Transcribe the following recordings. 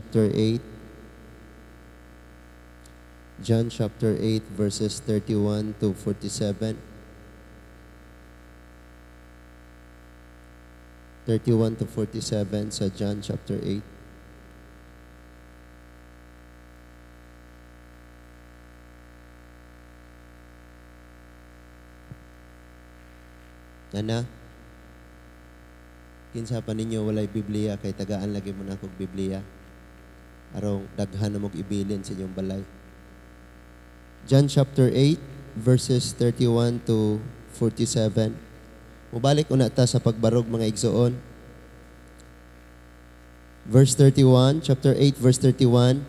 Chapter 8. John chapter 8 verses 31 to 47. 31 to 47 sa John chapter 8. Nana, kinsa pa ninyo walay Biblia kay tagaan lagi mo na akong Biblia. Arong daghan na mong ibilin sa inyong balay. John chapter 8 verses 31 to 47. Mubalik una ta sa pagbarog mga igsoon. Verse 31, chapter 8 verse 31.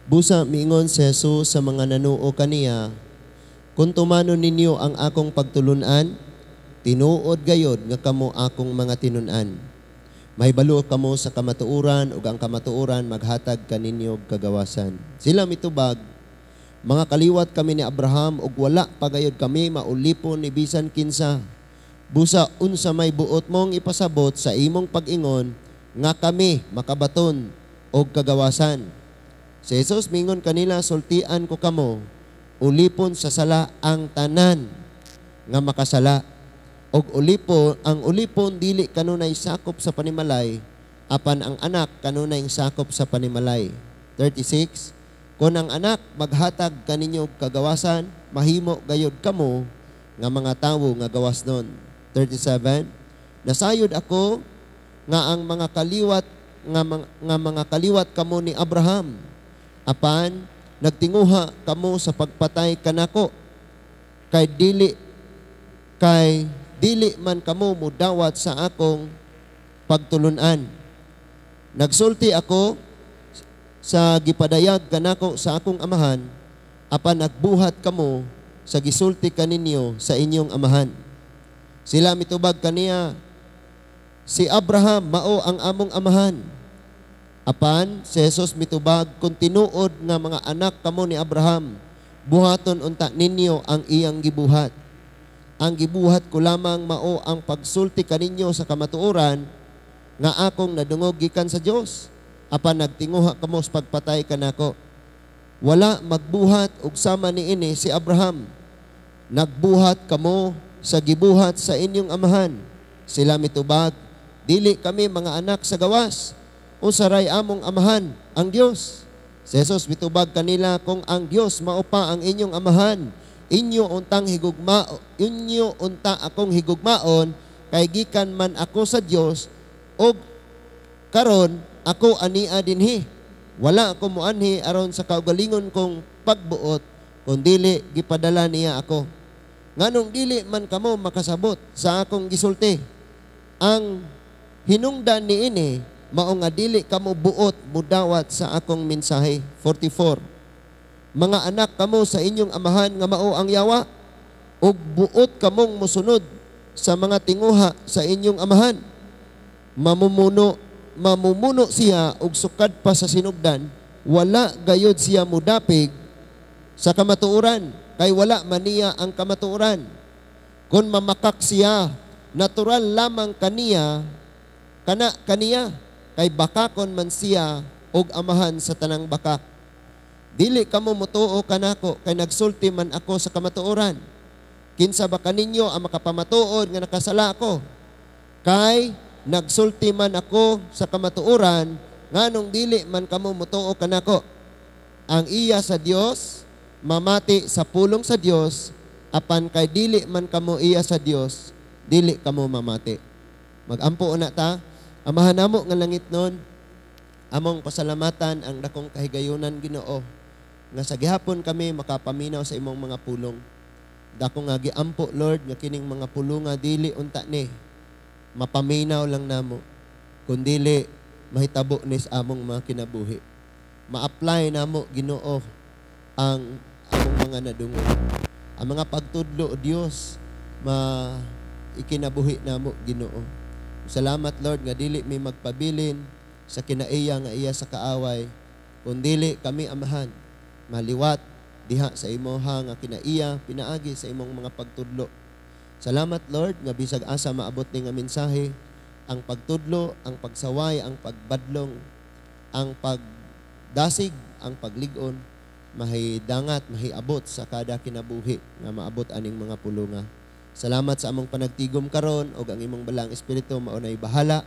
Busa miingon si Jesus sa mga nanuo kaniya, kung tumanon ninyo ang akong pagtulunan, tinuod gayod nga kamo akong mga tinun-an. Mahibalo kamo sa kamatuoran ug ang kamatuoran maghatag kaninyo og kagawasan. Sila mitubag, mga kaliwat kami ni Abraham ug wala pa gayod kami maulipon ni bisan kinsa. Busa unsa may buot mong ipasabot sa imong pag-ingon nga kami makabaton og kagawasan. Si Jesus mingon kanila, sultian ko kamo, ulipon sa sala ang tanan nga makasala. Og ulipon, ang ulipon dili kanunay sakop sa panimalay, apan ang anak kanunay sakop sa panimalay. 36, kung ang anak maghatag kaninyo og kagawasan, mahimo gayod kamo nga mga tawo nga gawas nun. 37, nasayod ako nga ang mga kaliwat nga mga kaliwat kamo ni Abraham, apan nagtinguha kamo sa pagpatay kanako, kay dili man kamo mudawat sa akong pagtulunan. Nagsulti ako sa gipadayag kanako sa akong amahan, apan nagbuhat kamo sa gisulti kaninyo sa inyong amahan. Sila mitubag kaniya, si Abraham mao ang among amahan. Apan si Jesus mitubag, kung tinuod nga mga anak kamo ni Abraham, buhaton unta ninyo ang iyang gibuhat. Ang gibuhat ko lamang mao ang pagsulti kaninyo sa kamatuoran nga akong nadungog gikan sa Dios. Apan nagtinguha kamo sa pagpatay kanako. Wala magbuhat og sama niini si Abraham. Nagbuhat kamo sa gibuhat sa inyong amahan. Sila mitubag, dili kami mga anak sa gawas. Usaray among amahan ang Dios. Si Jesus mitubag kanila, kung ang Dios mao pa ang inyong amahan, inyo untang higugma, inyo unta akong higugmaon, kay gikan man ako sa Dios og karon ako ania dinhi. Wala ako moanhi aron sa kaugalingon kong pagbuot, kun dili gipadala niya ako. Nganong dili man kamo makasabot sa akong gisulti? Ang hinungdan niini mao nga dili kamo buot mudawat sa akong mensahe. 44. Mga anak kamo sa inyong amahan nga mao ang yawa, ug buot kamong mosunod sa mga tinguha sa inyong amahan. Mamumuno siya og sukad pa sa sinugdan, wala gayod siya mudapig sa kamatuoran, kay wala man niya ang kamatuoran. Kung mamakak siya, natural lamang kaniya, kana kaniya, kay bakakon man siya og amahan sa tanang bakak. Dili kamo mutuo kanako, kay nagsulti man ako sa kamatuoran. Kinsa ba kaninyo ang makapamatuod nga nakasala ako? Kay nagsulti man ako sa kamatuoran, nganong dili man kamo mutuo kanako. Ang iya sa Dios mamati sa pulong sa Dios, apan kay dili man kamo iya sa Dios, dili kamo mamati. Magampo una ta. Amahan namo nga langit nun, among pasalamatan ang dakong kahigayunan Ginoo, nga sa gihapon kami makapaminaw sa imong mga pulong. Dako nga giampo Lord nga kining mga pulunga dili unta ni mapaminaw lang namo, kundili mahitabo ni sa among mga kinabuhi. Ma-apply namo Ginoo ang among mga nadungog. Ang mga pagtudlo o Dios ma ikinabuhi namo Ginoo. Salamat Lord nga dili mi magpabilin sa kinaiya nga iya sa kaaway, kundili kami amahan maliwat diha sa imoha nga kinaiya pinaagi sa imong mga pagtudlo. Salamat Lord nga bisag asa maabot ni nga mensahe, ang pagtudlo, ang pagsaway, ang pagbadlong Ang pagdasig, ang paglig-on, mahidangat, mahiabot sa kada kinabuhi nga maabot aning mga pulunga. Salamat sa among panagtigom karon ug ang imong Balaang Espiritu mao nay bahala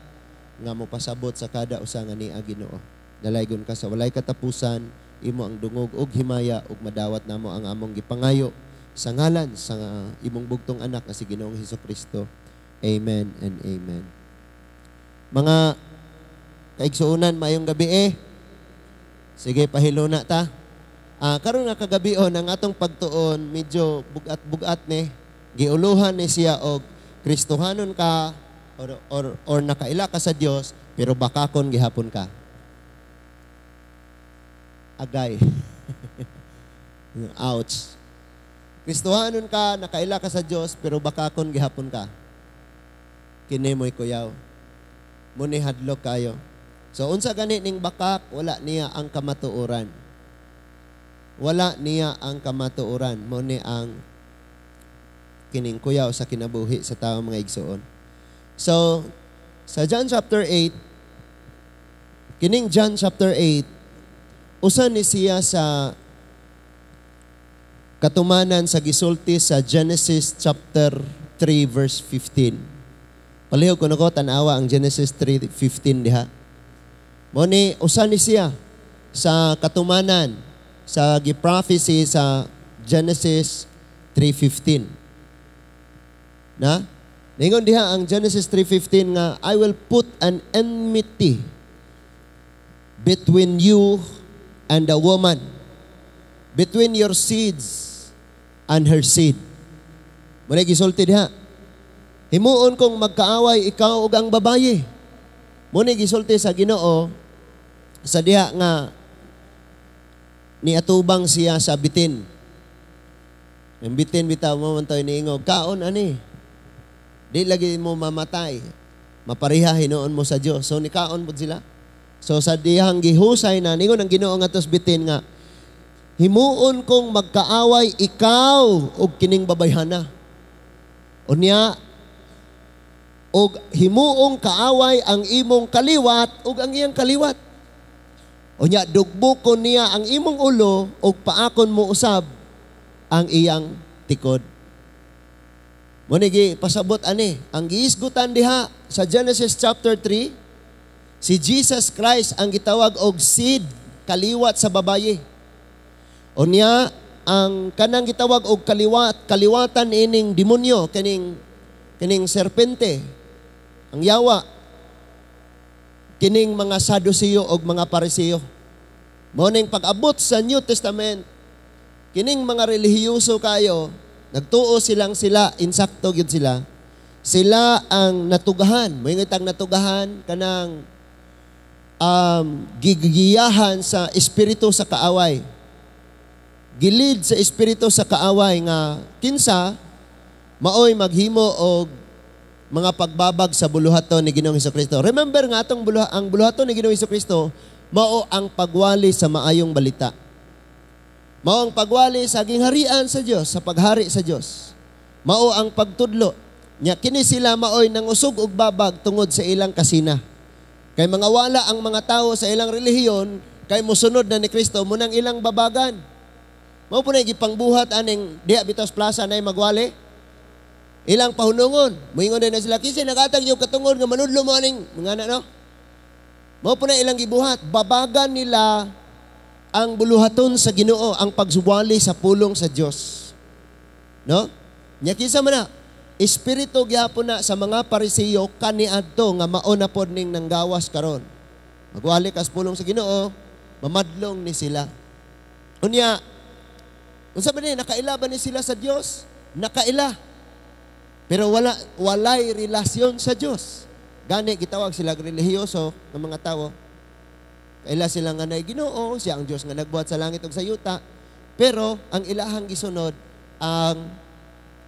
nga mopasabot sa kada usa nga nia, Ginoo. Dalaygon ka sa walay katapusan, imo ang dungog ug himaya ug madawat namo ang among gipangayo sa ngalan sa imong bugtong anak nga si Ginoong Hesukristo. Amen and amen. Mga kaigsuonan, maayong gabi eh. Sige, pahiluna ta. Karon nga kagabion ang atong pagtuon medyo bugat-bugat ni. Giuluhan ni siya og Kristohanon ka or nakaila ka sa Dios pero bakakon gihapon ka. Agay. Ouch. Kristohanon ka, nakaila ka sa Dios pero bakakon gihapon ka. Kini mo'y kuyaw. Muni hadlok kayo. So unsa gani ning bakak, wala niya ang kamatuoran. Wala niya ang kamatuoran. Mo ni ang kining kuyaw sa kinabuhi sa tao, mga igsuon. So sa John chapter 8, kining John chapter 8, usa ni siya sa katumanan sa gisulti sa Genesis chapter 3 verse 15. Palihog kuno ko tan-awa ang Genesis 3:15 diha. Mo ni usa ni siya sa katumanan sa gi-prophecy sa Genesis 3:15. Na? Ningon diha ang Genesis 3:15 nga, "I will put an enmity between you and the woman, between your seeds and her seed." Mo gisulti diha. Himuon kong magkaaway ikaw ug ang babaye. Mo ni gisulti sa Ginoo sa diha nga niatubang siya sa bitin. Ang bitin bitaw mo man tayo niingog, "Kaon ani. Di lagi mo mamatay. Mapareha hinuon mo sa Dios." So nikaon pud sila. So sa dihang gihusay na, ningon ang Ginoo nga bitin nga, "Himuon kong magkaaway ikaw ug kining babayhana. Unya og himuong kaaway ang imong kaliwat ug ang iyang kaliwat. Unya dugbukon niya ang imong ulo ug paakon mo usab ang iyang tikod." Mo pasabot ani, ang giisgutan diha sa Genesis chapter 3, si Jesus Christ ang gitawag og seed, kaliwat sa babaye. Unya ang kanang gitawag og kaliwat, kaliwatan ining demonyo, kining serpente, ang yawa, kining mga Saduceo og mga Pariseo. Mao ning pag-abot sa New Testament, kining mga relihiyoso kayo, nagtuo silang sila, insakto gyud sila. Sila ang natugahan. Moingon tag natugahan, kanang gigiyahan sa espiritu sa kaaway. Gilid sa espiritu sa kaaway nga kinsa maoy maghimo og mga pagbabag sa buluhaton ni Ginoong Hesukristo. Remember nga atong ang buluhaton ni Ginoong Hesukristo mao ang pagwali sa maayong balita. Mao ang pagwali sa gingharian sa Dios, sa paghari sa Dios. Mao ang pagtudlo. Nya kini sila maoy nangusog og babag tungod sa ilang kasina. Kay mga wala ang mga tao sa ilang relihiyon kay mosunod na ni Kristo, munang ilang babagan. Mao po na gipangbuhat aning diha bitaw sa plaza na magwali. Ilang pahunungon. Moingon din na sila, "Kinsa nagatag yung katungod nga manudlo mo aning mga na, no?" Mao po na ilang gibuhat. Babagan nila ang buluhaton sa Ginoo, ang pagsuwali sa pulong sa Dios. No? Nya kinsa man na? Espiritu gyapon na sa mga Pariseo kaniadto nga mao na pod ning nanggawas karon. Magwali kas pulong sa Ginoo, mamadlong ni sila. Unya, unsa ba ni nakaila ba ni sila sa Dios? Nakaila. Pero walay relasyon sa Dios. Gani gitawag sila relihiyoso ng mga tao. Kaila sila nga nay Ginoo, siya ang Dios nga nagbuhat sa langit ug sa yuta. Pero ang ilahang gisunod ang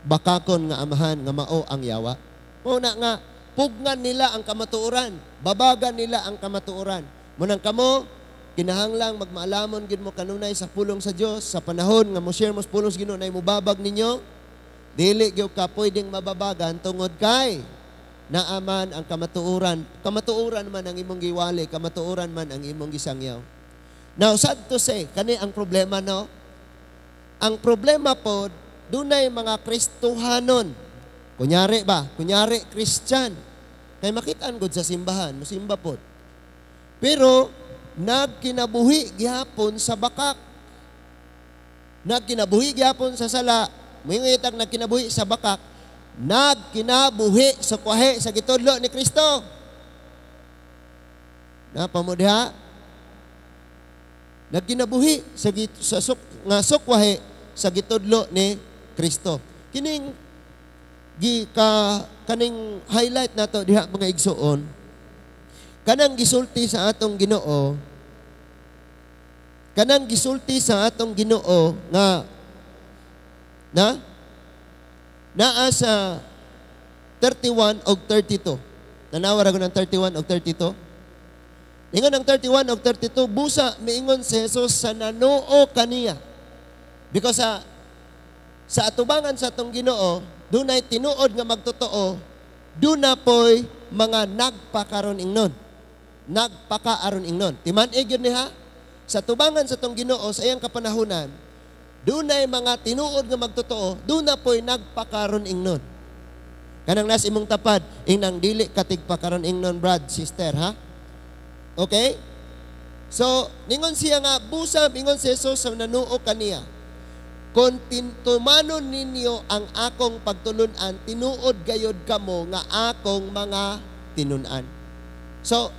bakakon nga amahan nga mao ang yawa. Mao na nga pugnan nila ang kamatuoran, babagan nila ang kamatuoran. Munang kamo kinahanglang magmaalamon gid mo kanunay sa pulong sa Dios sa panahon nga mo share mo sa pulong sa Ginoo nay mobabag ninyo. Dili gyud ka pwedeng mababagan tungod kay Naaman ang kamatuoran. Kamatuoran man ang imong giwali, kamatuoran man ang imong gisangyaw. Now, sad to say, kani ang problema, no? Ang problema po, dunay mga Kristohanon. Kunyari ba? Kunyari, Christian. Kay makitaan gud sa simbahan, musimba pod. Pero, nagkinabuhi gihapon sa bakak. Nagkinabuhi gihapon sa sala. Moingon nagkinabuhi sa bakak. Nagkinabuhi sa kwahe sa gitudlo ni Kristo. Naa pa mo diha? Nagkinabuhi sa sukwahe sa gitudlo ni Kristo. Kining gi ka kaning highlight nato diha, mga igsuon, kanang gisulti sa atong Ginoo, kanang gisulti sa atong Ginoo nga na naa sa 31 og 32. Tanawa ra ko ng 31 og 32. Ingon ang 31 og 32, busa miingon si Jesus sa nanuo kaniya. Because sa atubangan sa atong Ginoo, dunay tinuod nga magtotoo, duna poy mga nagpakaron ingnon. Nagpakaaron ingnon. Timan-ig yun niha, sa tubangan sa atong Ginoo sa iyang kapanahunan, dunay mga tinuod nga magtotoo, duna poy nagpakaron ingnon. Kanang nas imong tapad, inang dili ka tigpakaron ingnon, brad, sister, ha? Okay? So, ningon siya nga, busa, ingon si Jesus sa nanuo kaniya, "Kung tumanon ninyo ang akong pagtulunan, tinuod gayod kamo nga akong mga tinun-an." So,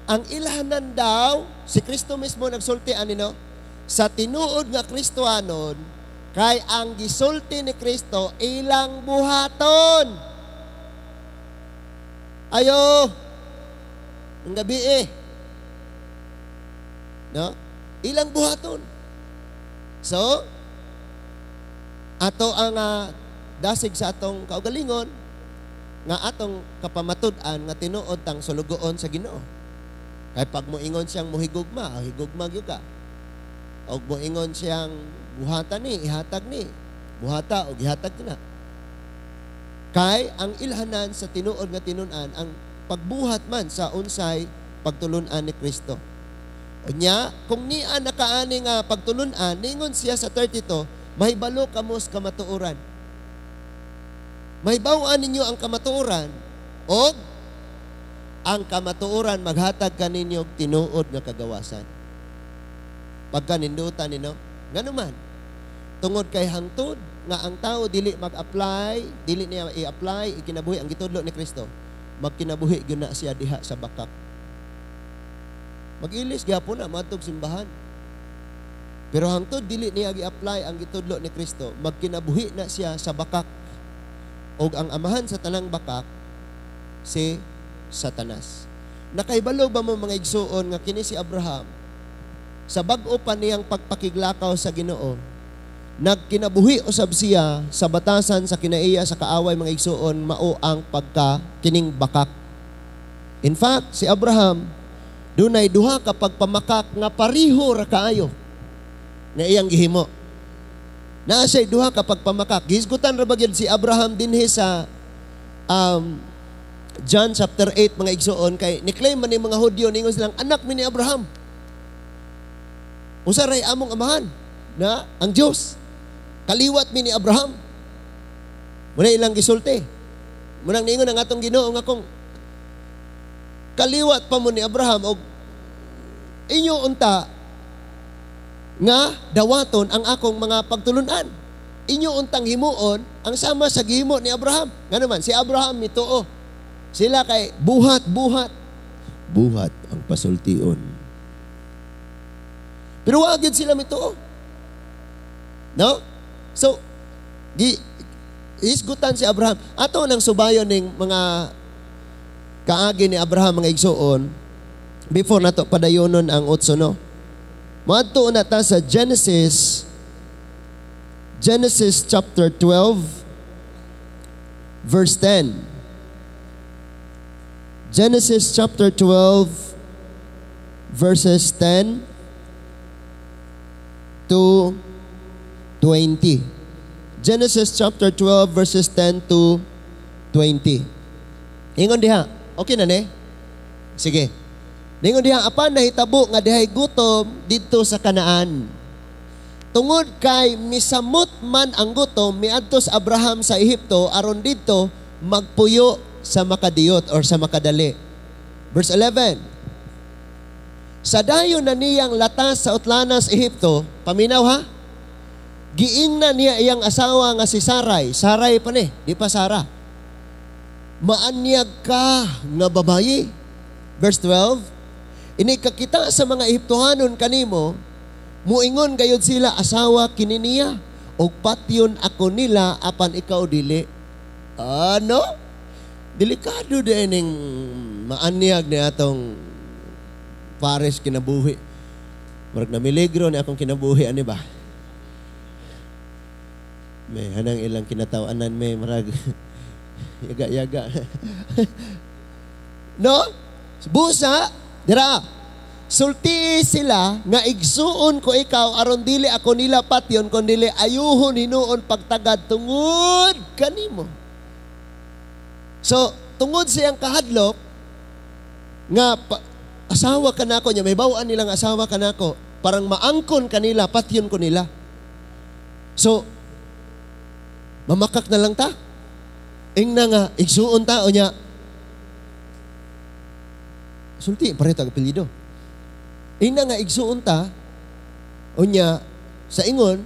ang ilhanan daw, si Kristo mismo nagsulti ani, no? Sa tinuod nga Kristohanon, kay ang gisulti ni Kristo ilang buhaton. Ayo, ang gabi eh. No? Ilang buhaton. So, ato ang dasig sa atong kaugalingon nga atong kapamatud-an nga tinuod tang sulugoon sa Ginoo. Kay pag moingon siyang mohigugma, higugma gyud ka. Og moingon siyang buhatan ni, ihatag ni, buhata og ihatag na. Kay ang ilhanan sa tinuod nga tinun-an ang pagbuhat man sa unsay pagtulunan ni Kristo. Unya, kung niya nakaani nga pagtulunan, ningon siya sa 32, "Mahibalo kamo sa kamatuoran. Mahibaw-an ninyo ang kamatuoran, og ang kamatuoran maghatag kaninyo og tinuod nga kagawasan." Pagka nindutan nino, ngano man, tungod kay hangtod nga ang tao dili mag-apply, dili niya i-apply, ikinabuhi ang gitudlo ni Kristo, magkinabuhi gyud na siya diha sa bakak. Mag-ilis gyapon na moadtog simbahan. Pero hangtod dili niya gi-apply ang gitudlo ni Kristo, magkinabuhi na siya sa bakak. Og ang amahan sa tanang bakak si Satanas. Nakahibalo ba mo, mga igsuon, nga kini si Abraham, sa bag-o pa niyang pagpakiglakaw sa Ginoo, nagkinabuhi usab siya sa batasan sa kinaiya sa kaaway, mga igsuon, mao ang pagka kining bakak. In fact, si Abraham dunay duha ka pagpamakak nga pariho ra kaayo nga iyang gihimo. Naa siya duha ka pagpamakak. Gihisgutan ra ba gyud si Abraham dinhi sa John chapter 8, mga igsuon, kay ni-claim man ni mga Hudyo, ningon silang anak mi ni Abraham. Usa ray among amahan na ang Dios. Kaliwat mi ni Abraham. Muna ilang gisulti. Munang niingon ang atong Ginoo nga kung kaliwat pa mo ni Abraham og inyo unta nga dawaton ang akong mga pagtulunan. Inyo untang himuon ang sama sa gihimo ni Abraham. Ngano man, si Abraham mituo. Sila kay buhat, buhat. Buhat ang pasultion. Pero wa gyud sila mituo. No? So, gi isgutan si Abraham. Ato nang subayon ning mga kaagi ni Abraham, mga igsuon, before nato padayonon ang otso, no. Moadto na ta sa Genesis chapter 12 verse 10. Genesis chapter 12 verses 10 to 20. Genesis chapter 12 verses 10 to 20. Ingon diha, okay na ni? Sige. Ningon diha, apan nahitabo nga dihay gutom didto sa Kanaan. Tungod kay misamot man ang gutom, miadto si Abraham sa Ehipto aron didto magpuyo sa makadiyot or sa makadali. Verse 11. Sa dayon na niyang latas sa utlanas Ehipto, paminaw ha? Giingnan niya iyang asawa nga si Sarai. Sarai pa ni, di pa Sara. "Maanyag ka nga babayi." Verse 12. "Ini kakita sa mga Ehiptohanon kanimo, muingon gayud sila, 'Asawa kini niya,' ug patyon ako nila, apan ikaw dili." Ano? Delikado din ning maanyag ni atong pares kinabuhi. Murag na miligro ni akong kinabuhi ani ba? May hanang ilang kinatawanan, may marag yaga-yaga. No? Busa, dira. "Sulti sila nga igsuon ko ikaw aron dili ako nila patyon kun dili ayuhon hinuon pagtagad tungod kanimo." So, tungod siyang kahadlok nga pa, asawa kanako niya, may bawaan nilang asawa kanako, parang maangkon kanila, patyon ko nila. So, mamakak na lang ta. Ingna nga, igsuon ta o niya. Sulti, pareho tag apelyido. Ingna nga igsuon ta, unya, sa ingon,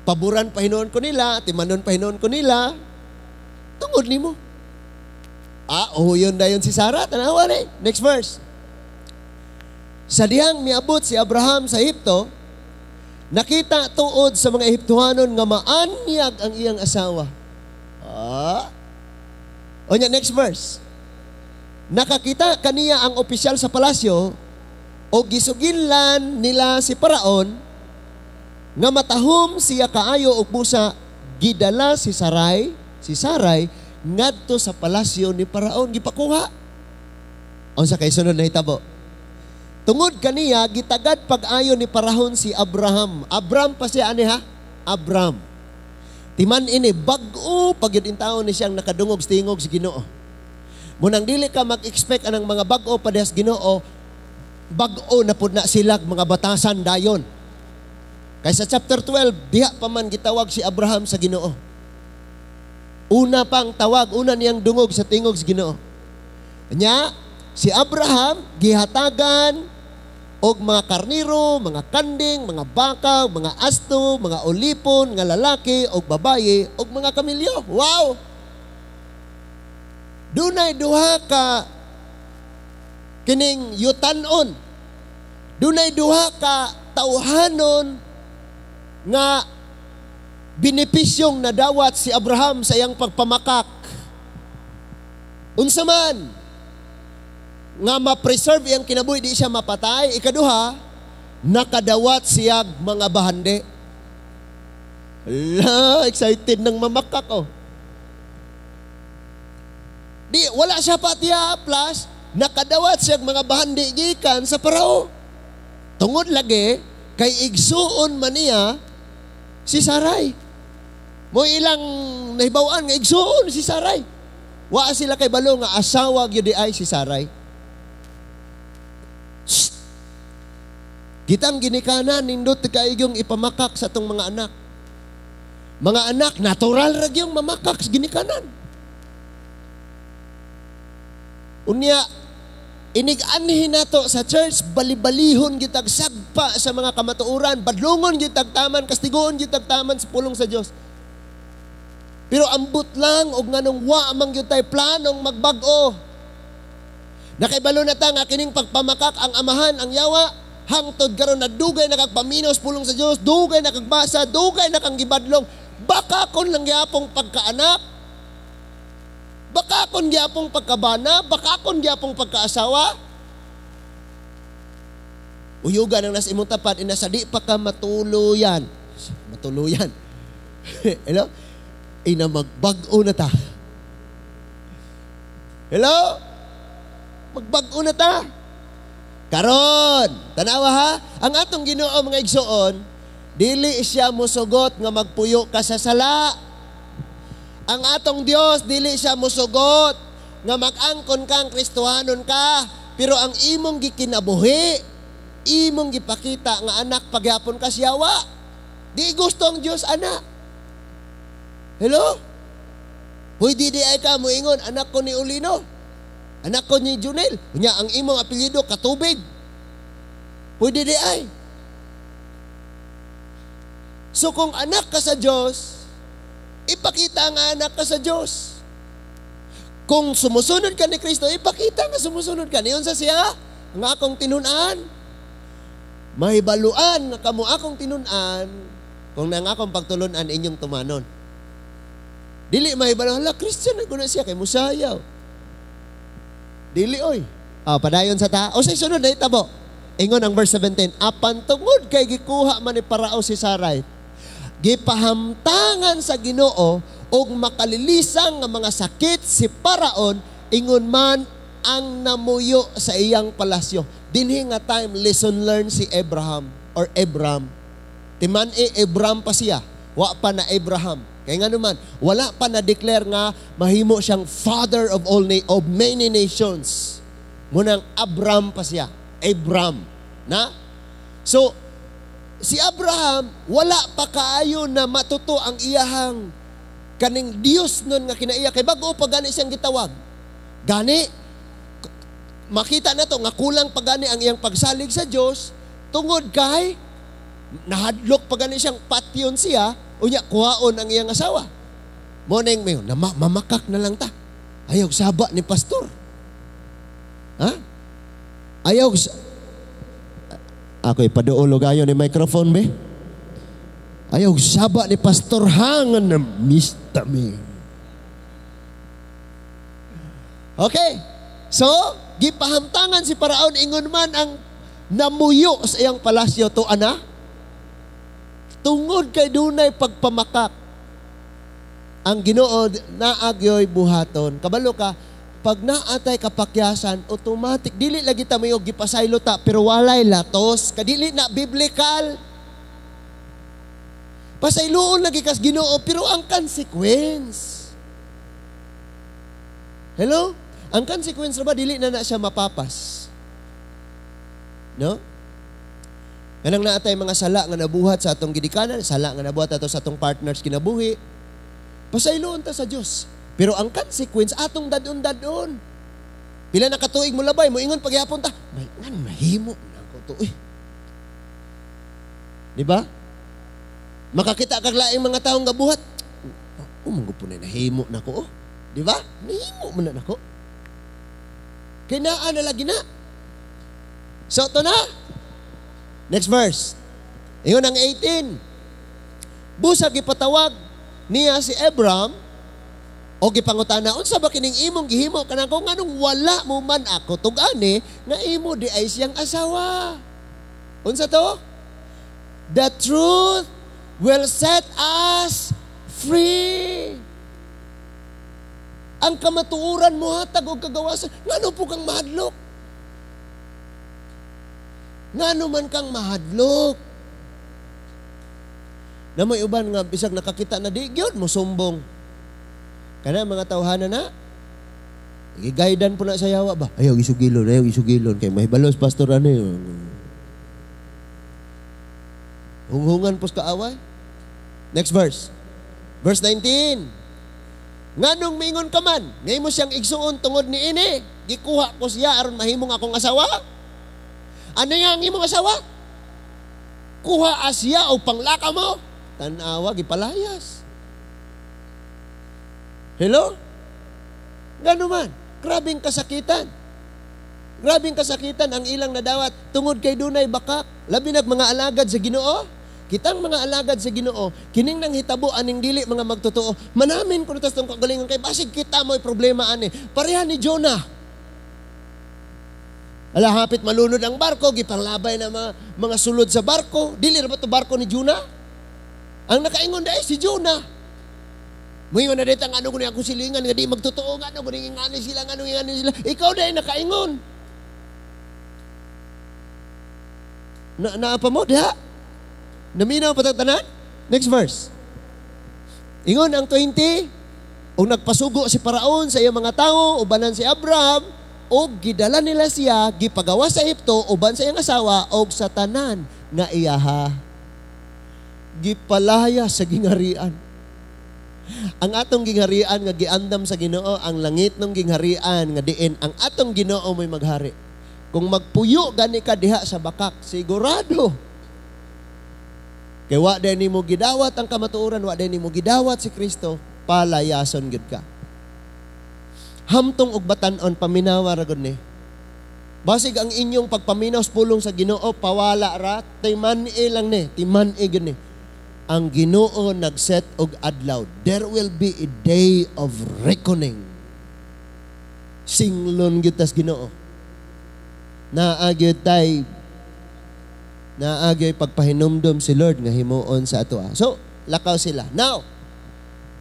paboran pa hinuon ko nila, timanon pa hinuon ko nila, tungod nimo. Ah, oh, yun na yun si Sarah. Tanawa ni. Next verse. Sa dihang miabot si Abraham sa Ehipto, nakita tuod sa mga Ehiptohanon nga maanyag ang iyang asawa. Ah. Onya, next verse. Nakakita kaniya ang opisyal sa palasyo o gisugilan nila si Paraon nga matahom siya kaayo og busa gidala si Sarai ngadto sa palasyo ni Paraon, gipakuha. Unsa kay sunod na hitabo? Tungod kaniya gitagad pag-ayo ni Paraon si Abraham. Abram pa siya ani ha? Abram. Timan ini bag-o pag yun taon ni siyang nakadungog sa tingog sa Ginoo. Munang dili ka mag-expect anang mga bag-o pa dihas Ginoo, bag-o na pud na sila mga batasan dayon. Kay sa chapter 12, diha pa man gitawag si Abraham sa Ginoo. Una pang tawag, una niyang dungog sa tingog sa Ginoo. Nya, si Abraham gihatagan og mga karniro, mga kanding, mga baka, mga asto, mga ulipon nga lalaki og babaye og mga kamilyo. Wow! Dunay duha ka kining yutanon. Dunay duha ka tawhanon nga benepisyong nadawat si Abraham sa iyang pagpamakak. Unsa man nga ma-preserve iyang kinabuhi, di siya mapatay. Ikaduha, nakadawat siya mga bahandi. La, excited ng mamakak oh. Di wala siya patiya, plus nakadawat siya mga bahandi gikan sa Parao. Tungod lagi kay igsuon man niya si Sarai. Mo ilang nahibaw-an nga igsuon si Sarai. Wa sila kay balo nga asawa gyud ay si Sarai. Shh. Kitang ginikanan, nindot kaayong ipamakak sa atong mga anak. Mga anak, natural ra gyung mamakak sa ginikanan. Unya, inig-anhin nato sa church, balibalihon gitag sagpa sa mga kamatuoran, badlongon gitag taman, kastigoon gitag taman sa pulong sa Dios. Pero ambot lang og nganong wa man gyud tay planong magbag-o. Nakaibalo na ta nga kining pagpamakak ang amahan ang yawa hangtod karon na dugay na kag paminos pulong sa Dios, dugay na kag basa, dugay na kang gibadlong. Baka kon lang gyapong pagkaanak, baka kon gyapong pagkabana, baka kon gyapong pagkaasawa. Uyuga nang nasa imong tapat, inasa di pa ka matuluyan. Matuluyan. Hello? Ina magbag-o na ta. Hello? Magbag-o na ta. Karon, tanawa ha, ang atong Ginoo, mga igsoon, dili siya musugot nga magpuyo ka sa sala. Ang atong Dios dili siya musugot. Nga mag-angkon kang Kristohanon ka, pero ang imong gikinabuhi, imong gipakita nga anak pagyapon ka siyawa. Di gusto ang Dios ana. Hello? Huy, di ay ka moingon, "Anak ko ni Ulino. Anak ko ni Junel." Unya ang imong apelyido Katubig. Pwede di ay. So kung anak ka sa Diyos, ipakita nga anak ka sa Diyos. Kung sumusunod ka ni Kristo, ipakita nga sumusunod ka. Niyon sa siya, nga akong tinunan. Mahibaluan nga kamo akong tinunan, kung nang akong pagtulunan inyong tumanon. Dili mahibalo, "Hala, Christian na guna siya, kay musayaw." Dili oy. Ah, padayon sa ta. O sa sunod na itabo. Ingon ang verse 17, apan tungod kay gikuha man ni Parao si Sarai, gipahamtangan sa Ginoo og makalilisang nga mga sakit si Paraon, ingon man ang namuyo sa iyang palasyo. Dinhi nga time, lesson learned si Abraham or Abram. Timan e Abram pa siya, wa pa na Abraham. Kaya nga naman, wala pa na declare nga mahimo siyang father of all of many nations. Munang Abram pa siya. Abram. Na? So, si Abraham, wala pa kaayo na matuto ang iyahang kaning Dios nun nga kinaiya. Kay bago pa gani siyang gitawag. Gani, makita na to nga kulang pa gani ang iyang pagsalig sa Dios tungod kay nahadlok pa gani siyang patyon siya, unya kuhaon ang iyang asawa. Mo ning mayo, na mamakak na lang ta. Ayaw saba ni pastor. Ha? Ayaw Ako ipaduolo gayo ni microphone be. Ayaw saba ni pastor hangan na mista mi. Okay. So, gipahamtangan si Paraon, ingon man ang namuyo sa iyang palasyo to ana. Tungod kay dunay pagpamakak ang Ginoo naagyoy buhaton. Kabalo ka, pag naatay kapakyasan, automatic, dili lagi ta mayo gipasaylo ta, pero walay latos, kadili na biblical. Pasayloon lagi kas Ginoo, pero ang consequence. Hello? Ang consequence ba, dili na na siya mapapas. No? Kanang naatay mga sala nga nabuhat sa atong gidikanan, sala nga nabuhat ato sa atong partners kinabuhi, pasayloon ta sa Dios. Pero ang consequence, atong dadon-dadon. Pila na katuig mo labay, mo ingon pagyapon ta, may ngan mahimo na ako to. Eh. Di ba? Makakita kag laing mga taong gabuhat. Oh, manggupo na nahimo na ko. Oh. Di ba? Nahimo man na nako. Kay naa na lagi na. So to na. Next verse. Ingon ang 18. Busag gipatawag niya si Abram o gipangutana, "Unsa ba kining imong gihimo kanang kung nganong wala mo man ako tug-ani nga imo di ay siyang asawa?" Unsa to? The truth will set us free. Ang kamatuoran mo hatag og kagawasan. Ngano po kang mahadlok? Ngano man kang mahadlok? Na may uban nga bisag nakakita na di gyud mo sumbong. Kana mga tawhana na gigaidan po na sa yawa ba? Ayaw isugilon kay mahibalos pastor ano yun. Hunghungan po sa kaaway. Next verse. Verse 19. Nganong mingon ka man, ngay mo siyang igsuon tungod ni ini, gikuha ko siya aron mahimong akong asawa? Ano nga ang imong asawa? Kuha siya o panglaka mo? Tanawa, gipalayas. Hello? Gano man, grabing kasakitan. Grabing kasakitan ang ilang nadawat tungod kay dunay bakak. Labi nag mga alagad sa Ginoo. Kitang mga alagad sa Ginoo, kining nang hitabo aning dili mga magtotoo. Manamin kuno tas tong kagalingon kay basig kita mo'y problema ani. Pareha ni Jonah. Ala, hapit malunod ang barko, gipanglabay na mga sulod sa barko. Dili ra ba to barko ni Jonah? Ang nakaingon dai si Jonah. Muingon na dito ang ano kuno akong silingan nga di magtotoo, nga ano kuno ngani sila, nga ano ngani sila. Ikaw dai nakaingon. Na naapa mo diha? Naminaw pa tanan? Next verse. Ingon ang 20. Ug nagpasugo si Paraon sa iyang mga tawo ubanan si Abraham ug gidala nila siya gipagawas sa Ehipto uban sa iyang asawa og sa tanan nga iyaha. Gipalaya sa gingharian. Ang atong gingharian nga giandam sa Ginoo, ang langit ng gingharian nga diin ang atong Ginoo mo'y maghari. Kung magpuyo gani ka diha sa bakak, sigurado. Kay wa day nimo gidawat ang kamatuoran, wa day nimo gidawat si Kristo, palayason gyud ka. Hamtong og batan-on, paminawa ra gud ni. Basig ang inyong pagpaminaw sa pulong sa Ginoo, pawala ra, timan-i lang ni, timan-i gyud ni. Ang Ginoo nagset og adlaw. There will be a day of reckoning. Singlon gyud tas Ginoo. Naa gyud tay, naa gyud pagpahinumdom si Lord nga himuon sa ato. So, lakaw sila. Now,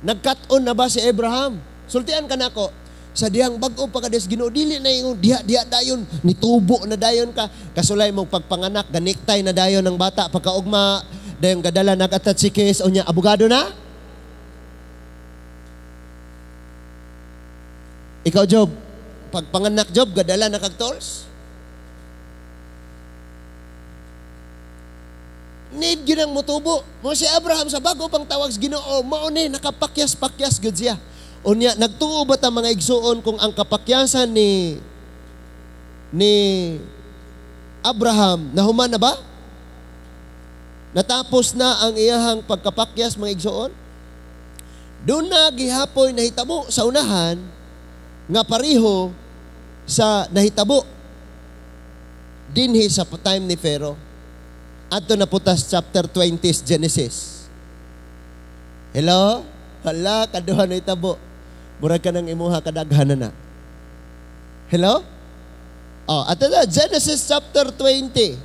nagkat-on na ba si Abraham? Sultian ka nako. Sa dihang bag-o pa ka des Ginoo, dili na ingon diha diha dayon, nitubo na dayon ka. Kasulay mo pagpanganak, ganiktay na dayon ng bata pagkaugma, dayon gadala nag-attach si case o niya abogado na. Ikaw Job, pagpanganak Job, gadala na kag tools. Need gyud ang motubo. Mo si Abraham sa bago pang tawag sa Ginoo, mao ni nakapakyas-pakyas gyud siya. Unya nagtuo ba ta mga igsuon kung ang kapakyasan ni Abraham nahuman na ba? Natapos na ang iyahang pagkapakyas mga igsuon? Doon na gihapoy nahitabo sa unahan nga pareho sa nahitabo dinhi sa time ni Pharaoh. Adto na putas chapter 20 Genesis. Hello? Hala, kaduha na itabo. Murag ka ng imuha kadaghan na. Hello? Oh, ato na, Genesis chapter 20.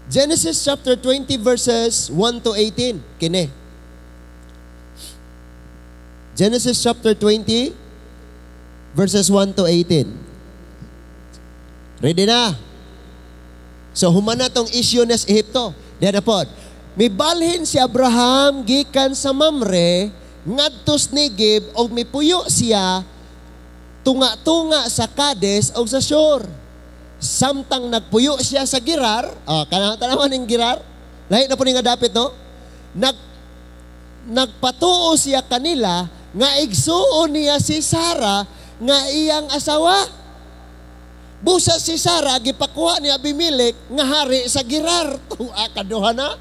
Genesis chapter 20 verses 1 to 18. Kini. Genesis chapter 20 verses 1 to 18. Ready na? So, humana tong issue na sa Ehipto. Diyan na po. Mibalhin si Abraham gikan sa Mamre, ngadto sa Negev, og mipuyo siya tunga-tunga sa Kades og sa Shur. Samtang nagpuyo siya sa Gerar, oh, tanawan ning Gerar, lahi na po ni nga dapit, no? Nagpatuo siya kanila nga igsuon niya si Sarah nga iyang asawa. Busa si Sarah gipakuha ni Abimelech nga hari sa Gerar. Tuwa kaduha na.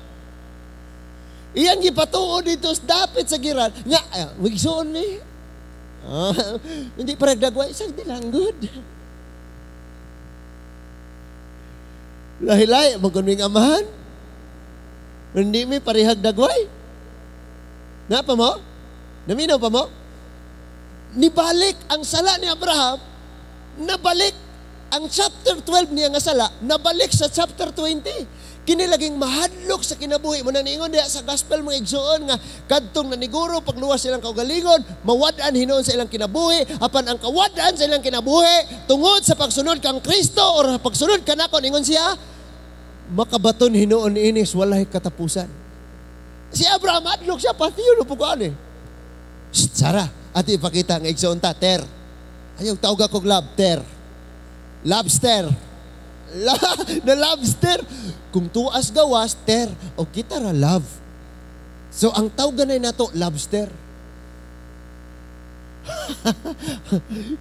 Iyang gipatuo dito sa dapit sa Gerar nga igsuon ni. Hindi pa nagdagway sa dilanggod. Lahilay magunwing amahan. Hindi mi parehag dagway. Na pa mo? Naminaw pa mo? Nibalik ang sala ni Abraham, nabalik ang chapter 12 niya nga sala, nabalik sa chapter 20. Kini laging mahadlok sa kinabuhi mo na niingon diha sa gospel mga igsuon nga kadtong naniguro pagluwas silang kaugalingon, mawad-an hinuon sa ilang kinabuhi, apan ang kawad-an sa ilang kinabuhi tungod sa pagsunod kang Kristo or pagsunod kanako ningon siya, makabaton hinuon inis walay katapusan. Si Abraham adlok siya pati yun upuan eh. Sarah, ati ipakita nga igsuon ta ter. Ayaw tawag akong love ter. Lobster. Na lobster. Kung tuas gawas, ter. O kita ra love. So, ang tawag ganay nato, lobster.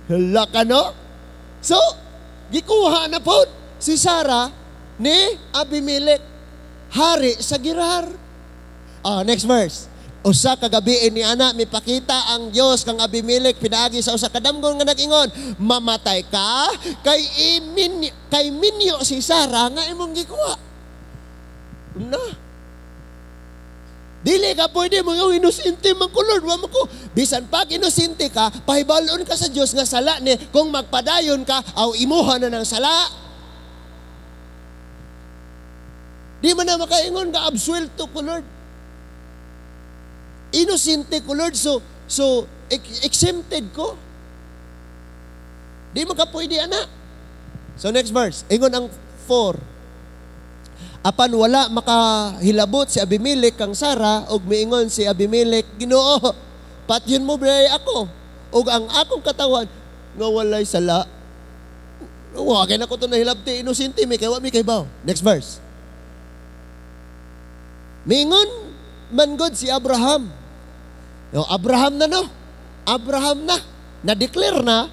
Hala ka, no? So, gikuha na po si Sarah ni Abimelech, hari sa Gerar. Next verse. Usa ka gabi ni ana mipakita ang Dios kang Abimelech pinaagi sa usa ka damgon nga nag-ingon, mamatay ka kay kay minyo si Sarah nga imong gikuha. Na. Dili ka pwede mo yung inosente man ko, Lord, wa man ko. Bisan pag inosente ka, pahibalon ka sa Dios nga sala ni kung magpadayon ka aw imuha na ng sala. Di man na makaingon ka absuelto ko, Lord. Inosente ko, Lord, so exempted ko. Di mo ka pwede, anak. So next verse, ingon ang 4. Apan wala makahilabot si Abimelech kang Sara og miingon si Abimelech, "Ginoo, patyon mo bre ako ug ang akong katawan nga walay sala. Wa kay nako to nahilabti, inosente mi kay wa mi kahibaw." Next verse. Miingon man gud si Abraham. No, Abraham na, no. Abraham na. Na-declare na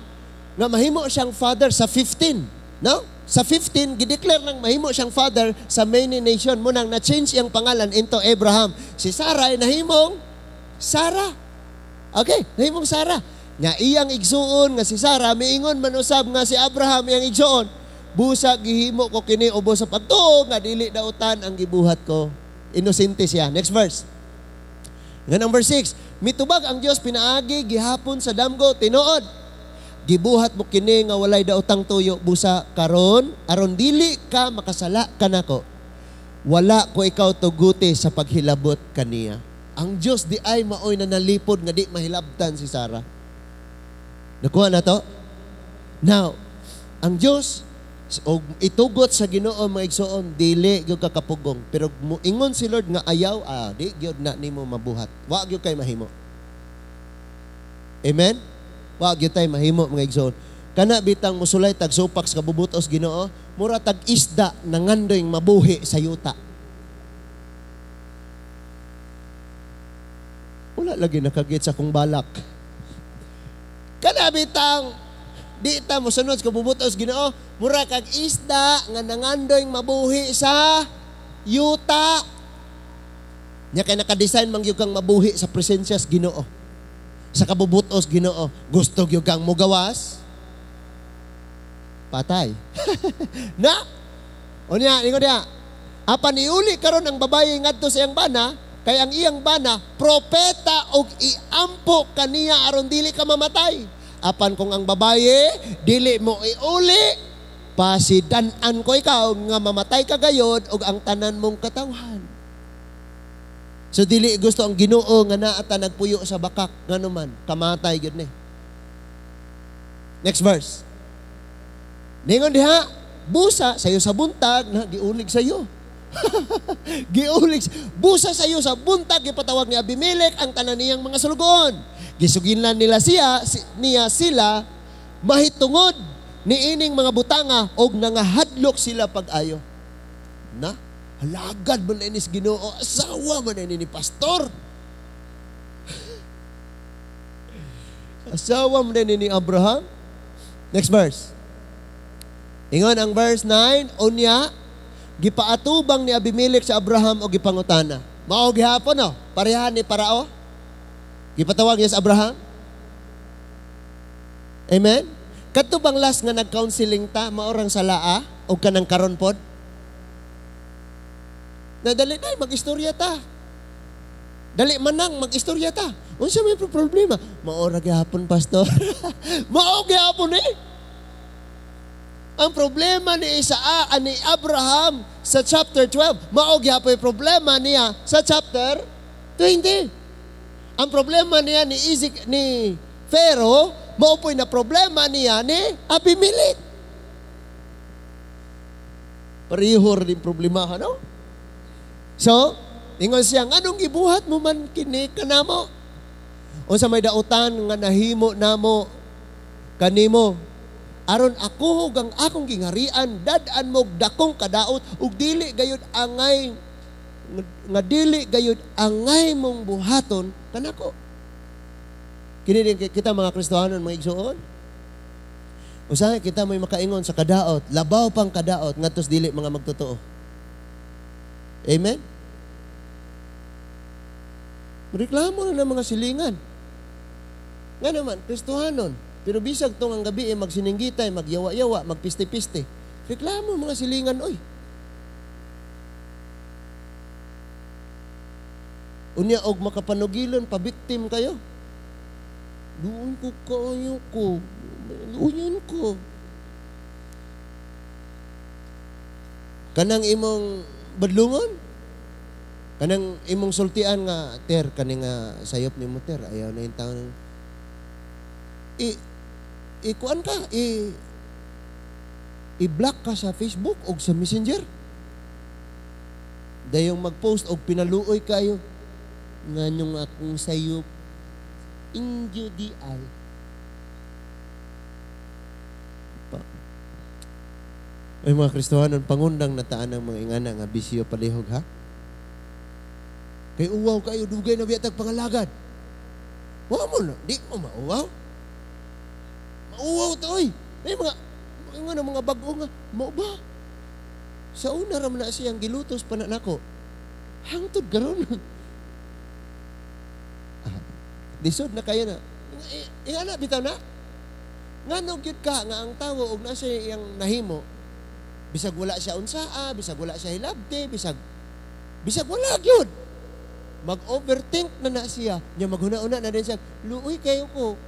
nga mahimo siyang father sa 15, no? Sa 15, gideclare nang mahimo siyang father sa many nation. Mao nang na-change iyang pangalan into Abraham. Si Sarah ay nahimong Sarah. Okay, nahimong Sarah. Nga iyang igsuon nga si Sarah, miingon man usab nga si Abraham iyang igsuon, "Busa gihimo ko kini ubos sa pagtuo nga dili dautan ang gibuhat ko." Inosente siya. Next verse. Nga number 6, mitubag ang Dios pinaagi gihapon sa damgo, "Tinuod gibuhat mo kini nga walay daotang tuyo. Busa karon, aron dili ka makasala kanako, wala ko ikaw tuguti sa paghilabot kaniya." Ang Dios di ay maoy na nalipod nga di mahilabtan si Sarah. Nakuha na to? Now, ang Dios og itugot sa Ginoo, mga igsoon, dili gyud ka kapugong, pero muingon si Lord nga ayaw, di gyud na nimo mabuhat. Wa gyud kay mahimo. Amen. Wa gyud tay mahimo, mga igsoon. Kana bitang musulay tag supak sa kabubutos Ginoo, mura tag isda nangandoy mabuhi sa yuta. Wala lagi nakagit sa akong balak. Kana bitang di ta mosunod sa kabubutos Ginoo, mura kag isda nga nangandoy mabuhi sa yuta. Nya kay naka-design man gyud kang mabuhi sa presensya sa Ginoo. Sa kabubutos Ginoo, gusto gyud kang mugawas, patay. Na? Unya, ingon diha. Apan iuli karon ang babaye ngadto sa iyang bana, kay ang iyang bana propeta, og iampo kaniya aron dili ka mamatay. Apan kung ang babaye dili mo iuli, pasidan-an ko ikaw nga mamatay ka gayod og ang tanan mong katawhan. So dili gusto ang Ginoo nga naa ta nagpuyo sa bakak, ngano man kamatay gyud ni. Next verse. Ningon diha, busa sayo sa buntag na giulig sayo. Giulig busa sayo sa buntag, gipatawag ni Abimelech ang tanan niyang mga sulugoon. Gisugilan nila siya si, niya sila mahitungod niining mga butanga og nangahadlok sila pag-ayo. Na halagad man na inis Ginoo, asawa man na ini ni pastor. Asawa man na ini ni Abraham. Next verse. Ingon ang verse 9, unya gipaatubang ni Abimelech sa Abraham og gipangutana. Mao gihapon, no? Parehan ni Parao. Gipatawag niya sa Abraham. Amen? Kadto bang last nga nag-counseling ta, maorang salaa og kanang karon pod? Na dali na mag-istorya ta. Dali manang mag-istorya ta. Unsa may problema? Mao ra gihapon, pastor. Mao gihapon eh. Ang problema ni Isaac, ni Abraham sa chapter 12, mao gihapon problema niya sa chapter 20. Ang problema niya ni Isaac, ni Pharaoh, mao po'y na problema niya ni Abimelech. Pareho din problema, no? So, ingon siya, anong gibuhat mo man kini kanamo? Unsa may dautan nga nahimo namo kanimo? Aron ako ug ang akong gingarian dad-an mo dakong kadaot ug dili gayud angay nga dili gayud angay mong buhaton kanako. Kini din kita mga Kristohanon, mga igsoon. Usahay kita may makaingon sa kadaot, labaw pang kadaot ngadtos dili mga magtotoo. Amen? Reklamo na ng mga silingan. Nga naman, Kristohanon. Pero bisag tong ang gabi, magsininggitay, magyawa-yawa, magpiste-piste. Reklamo mga silingan, oy. Unya og makapanugilon, pabiktim kayo. Doon ko kayo ko. Doon ko. Kanang imong badlungon, kanang imong sultian nga, ter, kani nga sayop ni mo, ter, ayaw na yung taon. Ikuan ka, i-block ka sa Facebook o sa Messenger. Dayong mag-post og pinaluoy kayo. Nganong akong sayop indio di ay. Pa. Ay mga Kristohanon, pangundang nataan ang mga ingana nga bisyo palihog ha. Kay uwaw kayo, dugay na biyatag pangalagad. Wa mo na, di mo mauwaw. Mauwaw to oy. Ay mga ingana mga bag-o nga, mao ba? Sa una ra man na siyang gilutos pa na nako. Hangtod karon. Lisod na kayo na. Ingana bitaw na. Ngano gyud ka nga ang tawo og nasa iyang nahimo, bisag wala siya unsaa, bisag wala siya hilabte, bisag wala gyud. Mag-overthink na na siya. Nya maghuna-una na din siya. Luoy kayo ko.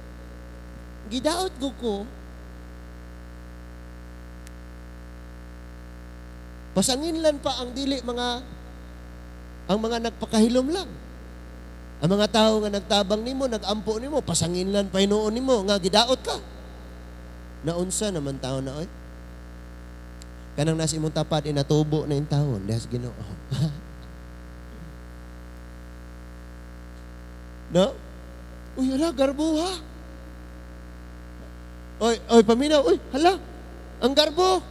Gidaot ko ko. Pasanginlan pa ang dili mga ang mga nagpakahilom lang. Ang mga tao nga nagtabang nimo, nagampo nimo, pasanginlan pa hinuon nimo nga gidaot ka. Naunsa naman tao na oy. Kanang nasa imong tapad inatubo na yung taon, dihas Ginoo. No? Uy, hala, garbo ha. Oy, oy, paminaw, uy, hala, ang garbo.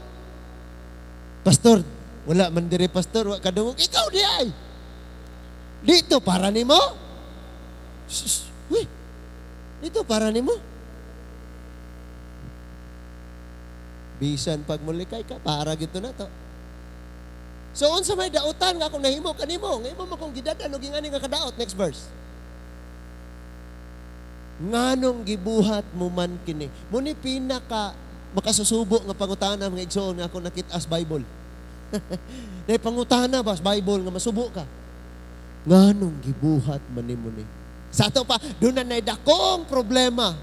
Pastor, wala man dire pastor, wa kadungog, ikaw di ay. Dito para nimo? Shh, uy, dito para nimo. Bisan pag mulikay ka, para gito na to. So, unsa may dautan nga akong nahimo kanimo, nga imo man kong gidadan og ingani nga kadaot. Next verse. Nganong gibuhat mo man kini? Muni pinaka makasusubo nga pangutana mga igsoon nga ako nakita as Bible. Nay pangutana ba sa Bible nga masubo ka? Nganong gibuhat man nimo ni? Sa ato pa, doon na nay dakong problema.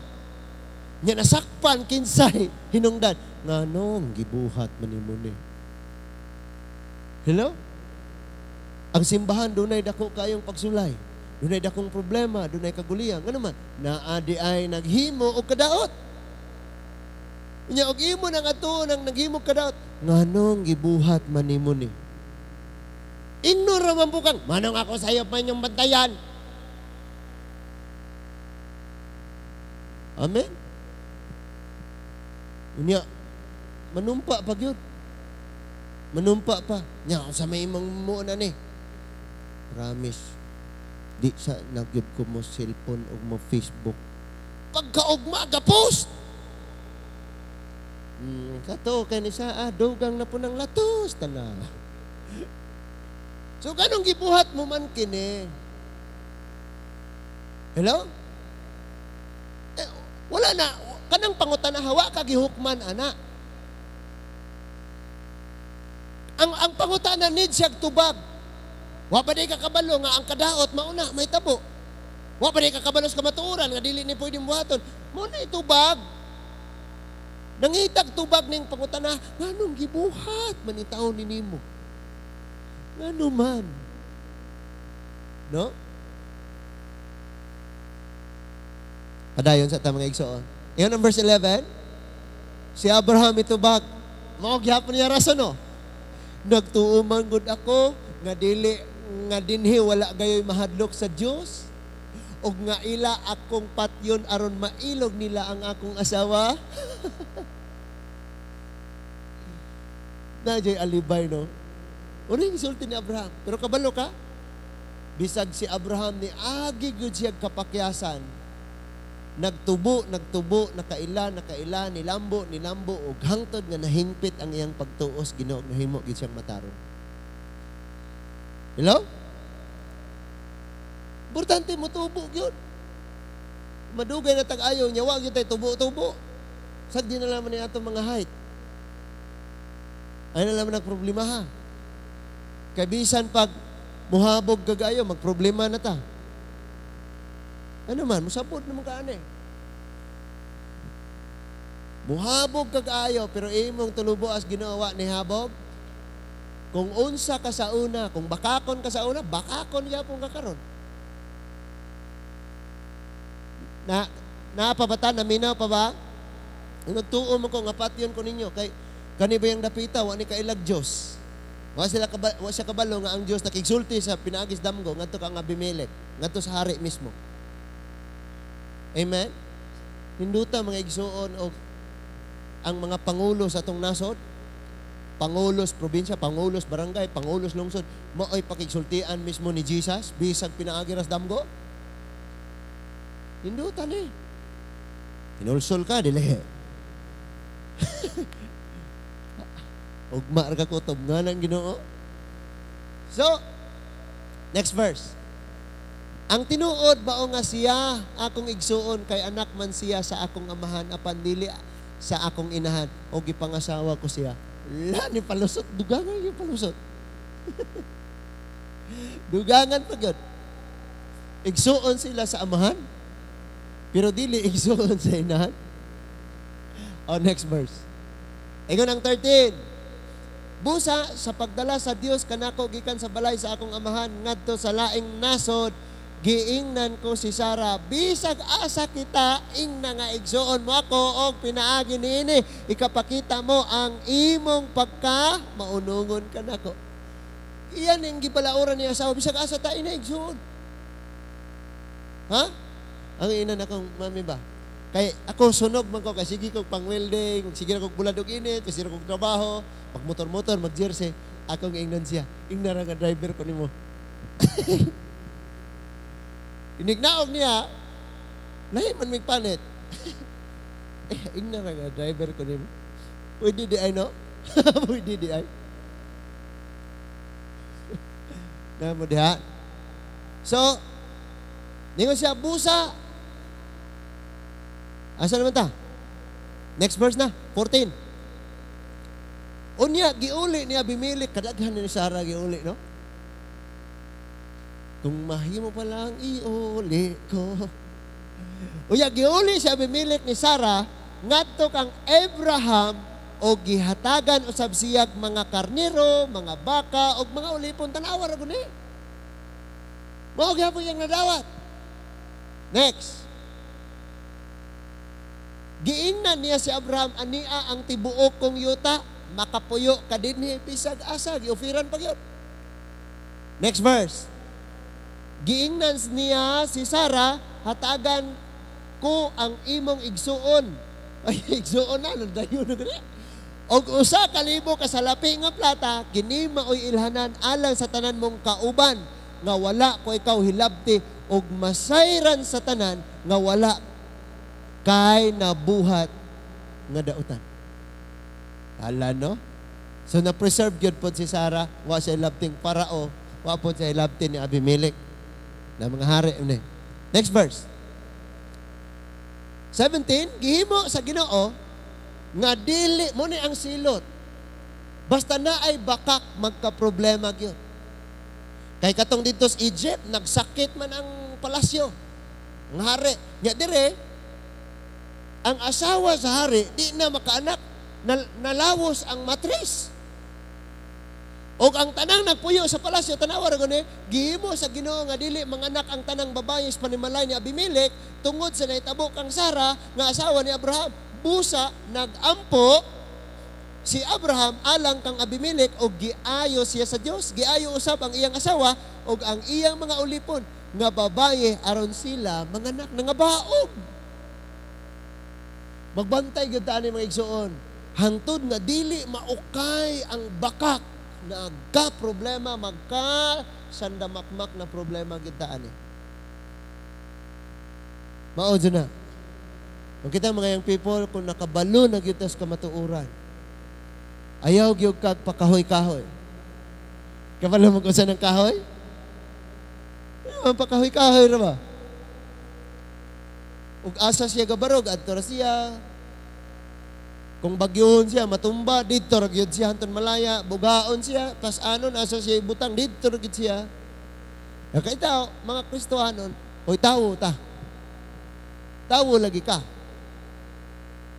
Nya nasakpan kinsay hinungdan. Nganong gibuhat man nimo ni? Hello? Ang simbahan dunay dako kayong pagsulay. Dunay dakong problema, dunay kagulian. Ngano man, naa di ay naghimo og kadaot. Unya og imo nang atuon ang naghimo kadaot. Nganong gibuhat man nimo ni? Ingno ra man bukang, manong ako sayop man yung bantayan. Amen. Unya manumpa pa gyud. Manumpa pa. Nya sa may imong muon ani. Promise. Di sa nagyud ko mo cellphone o mo Facebook. Pagkaugma ga post. Kato kay ni sa dugang na po ng latos tanan. So ganong gibuhat mo man kini? Hello? Eh, wala na kanang pangutana hawa ka gihukman ana. Ang pangutana need siya tubag. Wa pa di ka kabalo nga ang kadaot mauna may tabo. Wa pa di ka kabalo sa kamatuoran nga dili ni pwede buhaton. Mao na itubag. Nangitag tubag ning pangutana nganong gibuhat man ni taon ni nimo. Ngano man? No? Padayon sa ta mga igsoon. Iyon ang verse 11. Si Abraham itubag. Mao gyapon niya rason no. Nagtuo man gud ako nga dili nga dinhi wala gayoy mahadlok sa Dios og nga ila akong patyon aron mailog nila ang akong asawa. Na jay alibay no. Una yung gisulti ni Abraham. Pero kabalo ka, bisag si Abraham ni agi gyud siya kapakyasan. Nagtubo, nagtubo, nakaila, nakaila, nilambo, nilambo og hangtod nga nahingpit ang iyang pagtuos Ginoo nahimo gyud siyang matarong. Hello? Importante mo tubo gyud. Madugay na tag-ayo nya wa gyud tay tubo-tubo. Sad di na laman ni atong mga height. Ay na laman ang problema ha. Kay bisan pag muhabog kagayo magproblema na ta. Ano man, musabot naman ka ani. Muhabog kagayo pero imong tulubo as Ginoo wa ni habog. Kung unsa ka sa una, kung bakakon ka sa una, bakakon gyapon ka karon. Na naapabata, naminaw pa ba? Nagtuo mo ko nga patyon ko ninyo kay kani ba yang dapita wa ni kailag Dios. Wa siya kabalo nga ang Dios nakigsulti sa pinaagis damgo ngadto kang Abimelech, ngadto sa hari mismo. Amen. Hinduta, mga igsuon, og ang mga pangulo sa atong nasod, pangulo sa probinsya, pangulo sa barangay, pangulo sa lungsod, mao'y pakigsultian mismo ni Jesus bisag pinaagi ras damgo. Hinduta ni. Hinulsol ka dili. Ugma ra ka kutob nga ng Ginoo. So, next verse. Ang tinuod bao nga siya akong igsuon kay anak man siya sa akong amahan apan dili sa akong inahan o gipangasawa ko siya. La ni palusot, dugangan yung palusot. Dugangan pa gyud. Igsuon sila sa amahan pero dili igsuon sa inahan. Oh, next verse. Ingon ang 13. Busa sa pagdala sa Dios kanako gikan sa balay sa akong amahan ngadto sa laing nasod, giingnan ko si Sara, bisag asa kita, ingna nga igsuon mo ako og pinaagi niini, ikapakita mo ang imong pagka maunungon kanako. Iyan ang gibalauran niya asawa, bisag asa ta ina igsuon. Ha? Ang ina na kong mami ba? Kay ako sunog man ko kay sige kog pang welding, sige kog bulad og init, sige kog trabaho, magmotor-motor, mag-jersey, akong ingnon siya. Ingna ra nga driver ko nimo. Inignaog niya, lahi man mig palit. Eh, ingna ra nga driver ko nimo. Pwede di ay no? Pwede di ay. Na mo diha. So, ningon siya busa. Asa naman ta? Next verse na, 14. Unya, giuli ni Abimelech, kadaghan ni Sarah giuli, no? Kung mahimo pa lang iuli ko. Unya, giuli si Abimelech ni Sarah, ngadto kang Abraham, o gihatagan usab siyag mga karnero, mga baka, og mga ulipon, tanawa ra guni. Mao gyapon iyang nadawat. Next. Giingnan niya si Abraham, ania ang tibuok kong yuta, makapuyo ka dinhi bisag asa, giofiran pa gyud. Next verse. Giingnan niya si Sarah, hatagan ko ang imong igsuon. Ay, igsuon na, nagdayon na gani. Og 1,000 ka salapi nga plata, kini maoy ilhanan alang sa tanan mong kauban, nga wala ko ikaw hilabti, og masayran sa tanan, nga wala kay nabuhat nga dautan. Hala, no? So, na-preserve gyud pod si Sarah, wa siya hilabting parao, wa pod siya hilabting ni Abimelech, na mga hari. Next verse. 17, gihimo sa Ginoo nga dili mo ni ang silot. Basta na ay bakak magka-problema gyud. Kay katong didto sa Egypt, nagsakit man ang palasyo, ang hari. Nya dire, ang asawa sa hari, di na makaanak, nalawos ang matris. Og ang tanang nagpuyo sa palasyo, tanawa ra gani, gihimo sa Ginoo nga dili manganak ang tanang babaye sa panimalay ni Abimelech tungod sa nahitabo kang Sara nga asawa ni Abraham. Busa nagampo si Abraham alang kang Abimelech og giayo siya sa Dios, giayo usab ang iyang asawa og ang iyang mga ulipon nga babaye aron sila manganak nangabaog. Magbantay gyud ta ani mga igsuon hangtod nga dili maukay ang bakak na agka problema, magka sandamakmak na problema gyud ta ani. Mao jud na. Kung kita mga young people, kung nakabalo na gyud ta sa kamatuoran, ayaw gyud kag pakahoy-kahoy. Kabalo mo kung saan ang kahoy? Ang pakahoy-kahoy ra ba? Ug asa siya gabarog, adto ra siya. Kung bagyohon siya, matumba, didto ra gyud siya hanton malaya, bugaon siya, tas anon asa siya ibutang, didto ra gyud siya. Kay tao, mga Kristohanon, hoy tawo ta. Tawo lagi ka.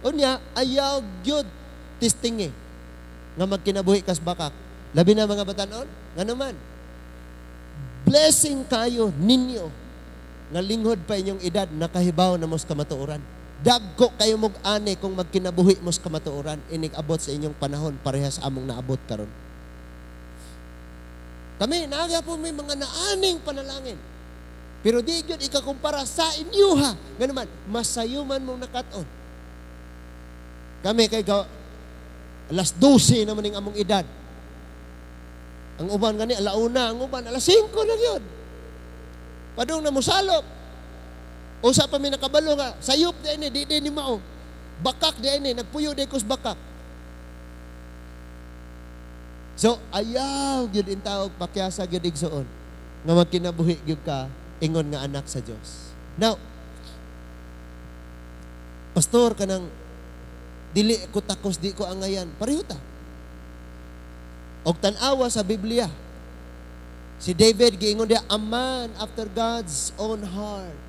Unya, ayaw gyud testingi nga magkinabuhi kas bakak. Labi na mga batanon, ngano man. Blessing kayo ninyo nga linghod pa inyong edad nakahibaw na mos kamatuoran. Dagko kayo mog-ani kung magkinabuhi mos kamatuoran inig abot sa inyong panahon parehas among naabot karon. Kami, naa gyapon may mga naaning panalangin. Pero di gyud ikakumpara sa inyo ha. Ngano man, masayo man mong nakat-on. Kami kay alas 12 naman ning among edad. Ang uban gani alauna, ang uban alas 5 na gyud. Padung na mosalop. Usa pa mi nakabalo nga sayop di ini, di di ni mao. Bakak di ini, nagpuyo di kus bakak. So ayaw gyud intawog pakyasa gyud, igsuon, nga magkinabuhi gyud ka ingon nga anak sa Dios. Now, pastor, kanang dili ko takos, di ko angayan, pareho ta. Og tan-awa sa Biblia. Si David, giingon diya, a man after God's own heart.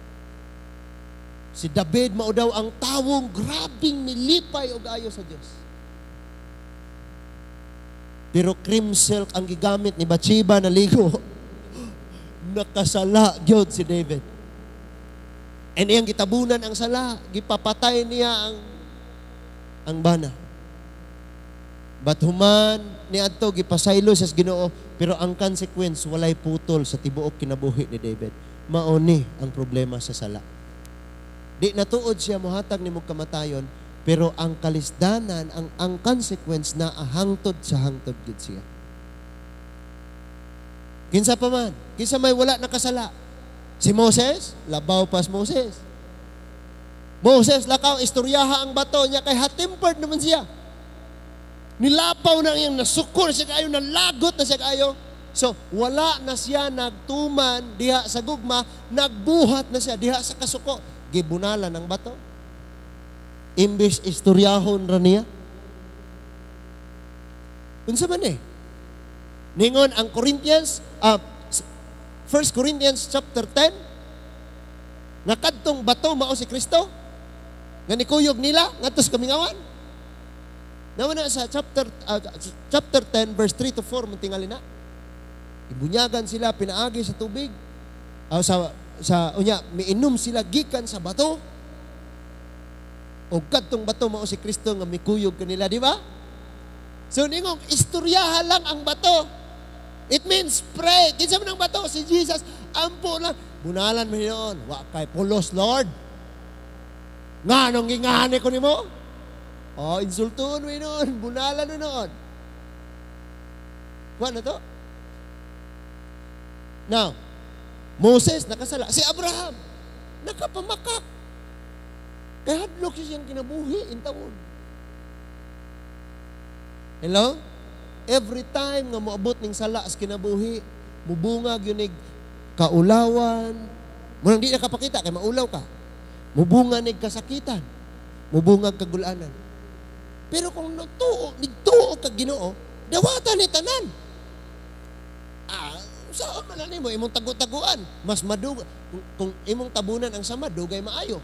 Si David mao daw ang tawong grabing milipay og ayo sa Dios. Pero cream silk ang gigamit ni Bathsheba na ligo. Nakasala gyud si David. And iyang gitabunan ang sala, gipapatay niya ang bana. But human ni adto, gipasaylo sa Ginoo, pero ang consequence, walay putol sa tibuok kinabuhi ni David. Mao ni ang problema sa sala. Di natuod siya mohatag nimo kamatayon, pero ang kalisdanan, ang consequence na hangtod sa hangtod gid siya. Kinsa pa man? Kinsa may wala nakasala? Si Moses? Labaw pas Moses. Moses, lakaw, istoryaha ang bato niya kay hot-tempered naman siya. Nilapaw na iyang nasukol siya kayo, nalagot na siya kayo. So, wala na siya nagtuman diha sa gugma, nagbuhat na siya diha sa kasuko. Gibunalan ng bato. Imbis istoryahon ra niya. Unsa man eh? Ningon ang Corinthians, 1 Corinthians chapter 10, nga kadtong bato mao si Kristo, nga nikuyog nila ngadto sa kamingawan. Naman na sa chapter 10 verse 3 to 4 man tingali na. Ibunyagan sila pinaagi sa tubig. Sa unya miinom sila gikan sa bato. O kadtong bato mao si Kristo nga mikuyog kanila, di ba? So ningong istoryaha lang ang bato. It means pray. Kinsa man ang bato? Si Jesus. Ampo lang. Bunalan mo yun. Wa kay pulos, Lord. Nga nung gingani ko nimo? Oh, insultuon mo noon. Bunalan mo noon. Wa na to? Now, Moses nakasala. Si Abraham, nakapamakak. Kaya hadlok siya siyang kinabuhi intawon. Hello? Every time nga moabot ning sala sa kinabuhi, mubungag yun nig kaulawan. Munang di na kapakita kay maulaw ka. Mubunga nig kasakitan. Mubungag kagulanan. Pero kung nagtuo, nigtuo ka Ginoo, dawatan ni tanan. Ah, saan man na nimo imong tagu-taguan? Mas madug kung imong tabunan ang sama, dugay maayo.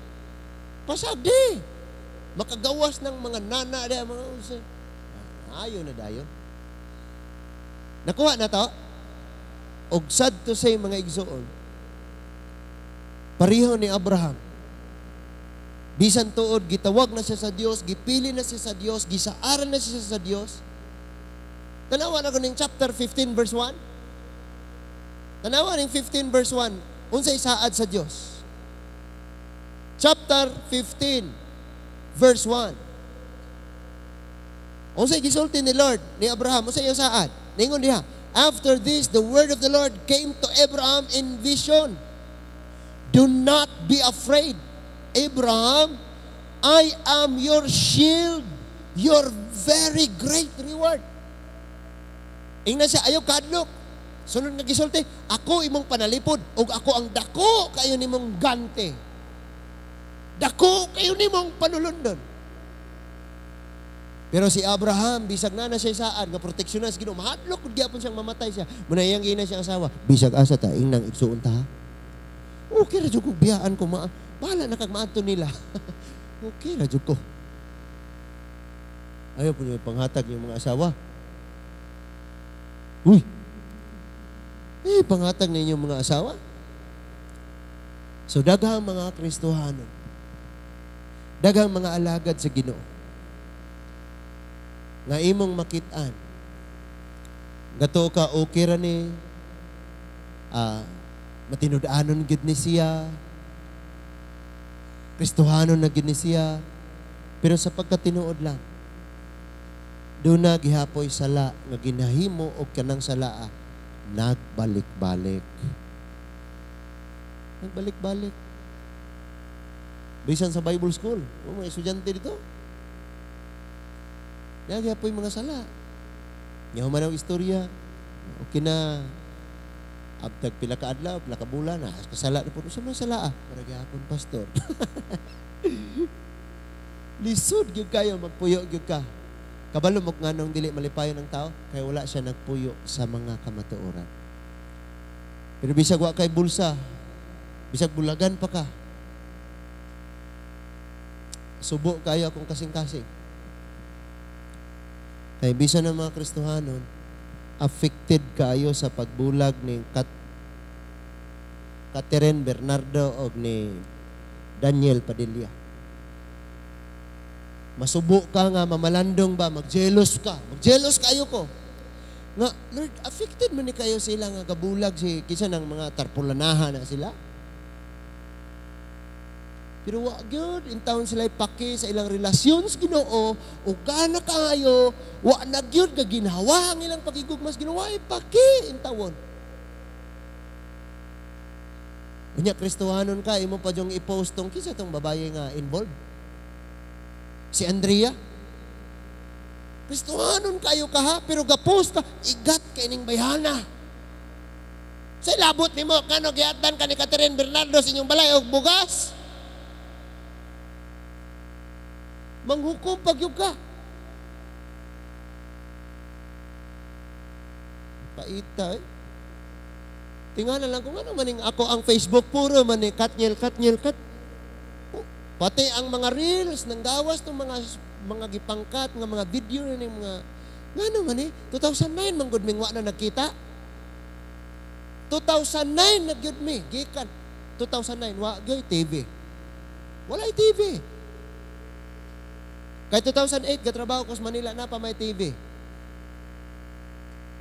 Pasag di. Makagawas ng mga nana di mga usa. Ayo na dayon. Nakuha na to? Og sad to say, mga igsoon, pareho ni Abraham. Bisan tuod gitawag na siya sa Dios, gipili na siya sa Dios, gisaaran na siya sa Dios. Tanawa na ko ning chapter 15 verse 1. Tanawa ning 15 verse 1. Unsay saad sa Dios? Chapter 15 verse 1. Unsay gisulti ni Lord ni Abraham? Unsay iyang saad? Ningon diha, "After this, the word of the Lord came to Abraham in vision. Do not be afraid, Abraham. I am your shield, your very great reward." Ingnan siya, "Ayaw kadlok." Sunod nga gisulti, "Ako imong panalipod, ug ako ang dako kayo nimong gante. Dako kayo nimong panulundon." Pero si Abraham, bisag na na siya saan, nga proteksyon na sa Ginoo, mahadlok kung gyapon siyang mamatay siya. Muna iyang gina siyang asawa, "Bisag asa ta, ingnang igsuon ta. Okay ra jud ko biyaan ko ma. Bahala na kag maadto nila. Okay ra jud ko." Ayaw po niyo panghatag yung mga asawa. Uy. Eh, panghatag ninyo mga asawa. So daghang mga Kristohanon. Daghang mga alagad sa Ginoo nga imong makit-an. Gato ka, okay ra ni. Matinud-anon gid ni siya. Kristohanon na gid ni siya. Pero sa pagkatinuod lang, doon na gihapoy sala nga ginahimo og kanang sala nagbalik-balik. Nagbalik-balik. Bisan sa Bible school, mga estudyante dito. Nagihapoy mga sala. Nya man ang istorya. Okay na abtag pila ka adlaw, pila ka bulan, kasala na po. Sa mga sala para gihapon pastor. Lisod gyud kayo, magpuyo gyud ka. Kabalo mo nganong dili malipayon ang tao, kay wala siya nagpuyo sa mga kamatuoran. Pero bisag wa kay bulsa, bisag bulagan pa ka, subo kayo akong kasing-kasing. Kay bisan ng mga Kristohanon, affected kayo sa pagbulag ni Catherine Bernardo o ni Daniel Padilla. Masubo ka nga, mamalandong ba, magjelos ka. Magjelos kayo ko. Nga, Lord, affected man ni kayo sila nga gabulag si kisa ng mga tarpulanahan na sila. Pero wa gyud, in town sila ipaki sa ilang relasyon sa Ginoo, o gana kayo, wa na gyud gaginhawa ang ilang pagigugmas Ginoo, ipaki in tawon. Unya Kristohanon ka, imo pa dyong i-post tong kisa tong babaye nga involved. Si Andrea. Kristohanon kayo ka ha, pero ga-post ka, igat kay ning bayhana. Sa labot nimo kano giatdan ka ni Catherine Bernardo sa inyong balay og bugas. Manghukom pag yun ka. Paita eh. Tingnan na lang kung ano maning ako ang Facebook puro man ni Katniel, Katniel, Kat. Pati ang mga reels nang gawas ng mga gipangkat nga mga video na ning mga ngano man eh 2009 man gud ming wa na nagkita. 2009 na gyud mi gikan 2009 wa gyud TV. Walay TV. Kay 2008 gatrabaho ko sa Manila na pa may TV.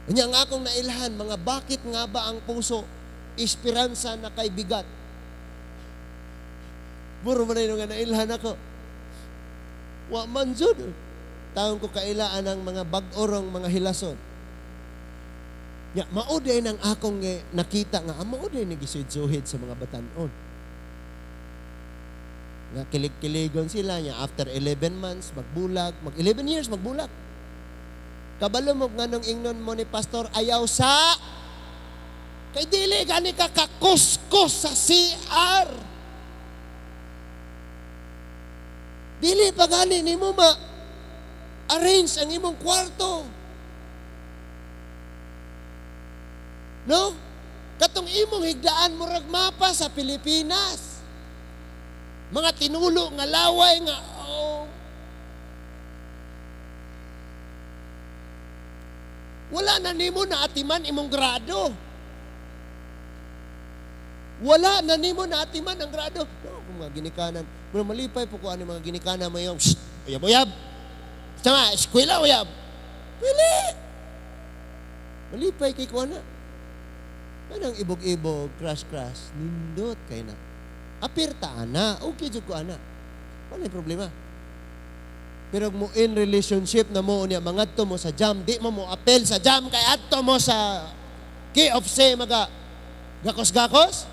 Unya nga akong nailhan mga bakit nga ba ang puso esperanza na kay bigat. Muro man nga nailhan ako. Wa man jud. Taon ko kailaan ang mga bag-orong mga hilason. Ya, mao day nang akong nakita nga mao day ni gisuhid sa mga batan-on. Nga kilig-kiligon sila niya after 11 months magbulag, mag 11 years magbulag. Kabalo mo nganong ingnon mo ni pastor ayaw sa kay dili gani ka kakuskos sa CR. Dili pa gani nimo ma arrange ang imong kwarto. No? Katong imong higdaan murag mapa sa Pilipinas. Mga tinulo nga laway nga oh. Wala na nimo na atiman imong grado. Wala na nimo na atiman ang grado. No, kung mga ginikanan, muna malipay po ko ano mga ginikanan mo yung uyab-uyab. Sama, eskwela uyab. Pili. Malipay kay kuana. Anang ibog-ibog, crash-crash, nindot kay na. Apirta ana, okay jud ko ana. Wala problema. Pero mo in relationship na mo niya mangadto mo sa jam, di mo mo apel sa jam kay adto mo sa key of C maga gakos-gakos.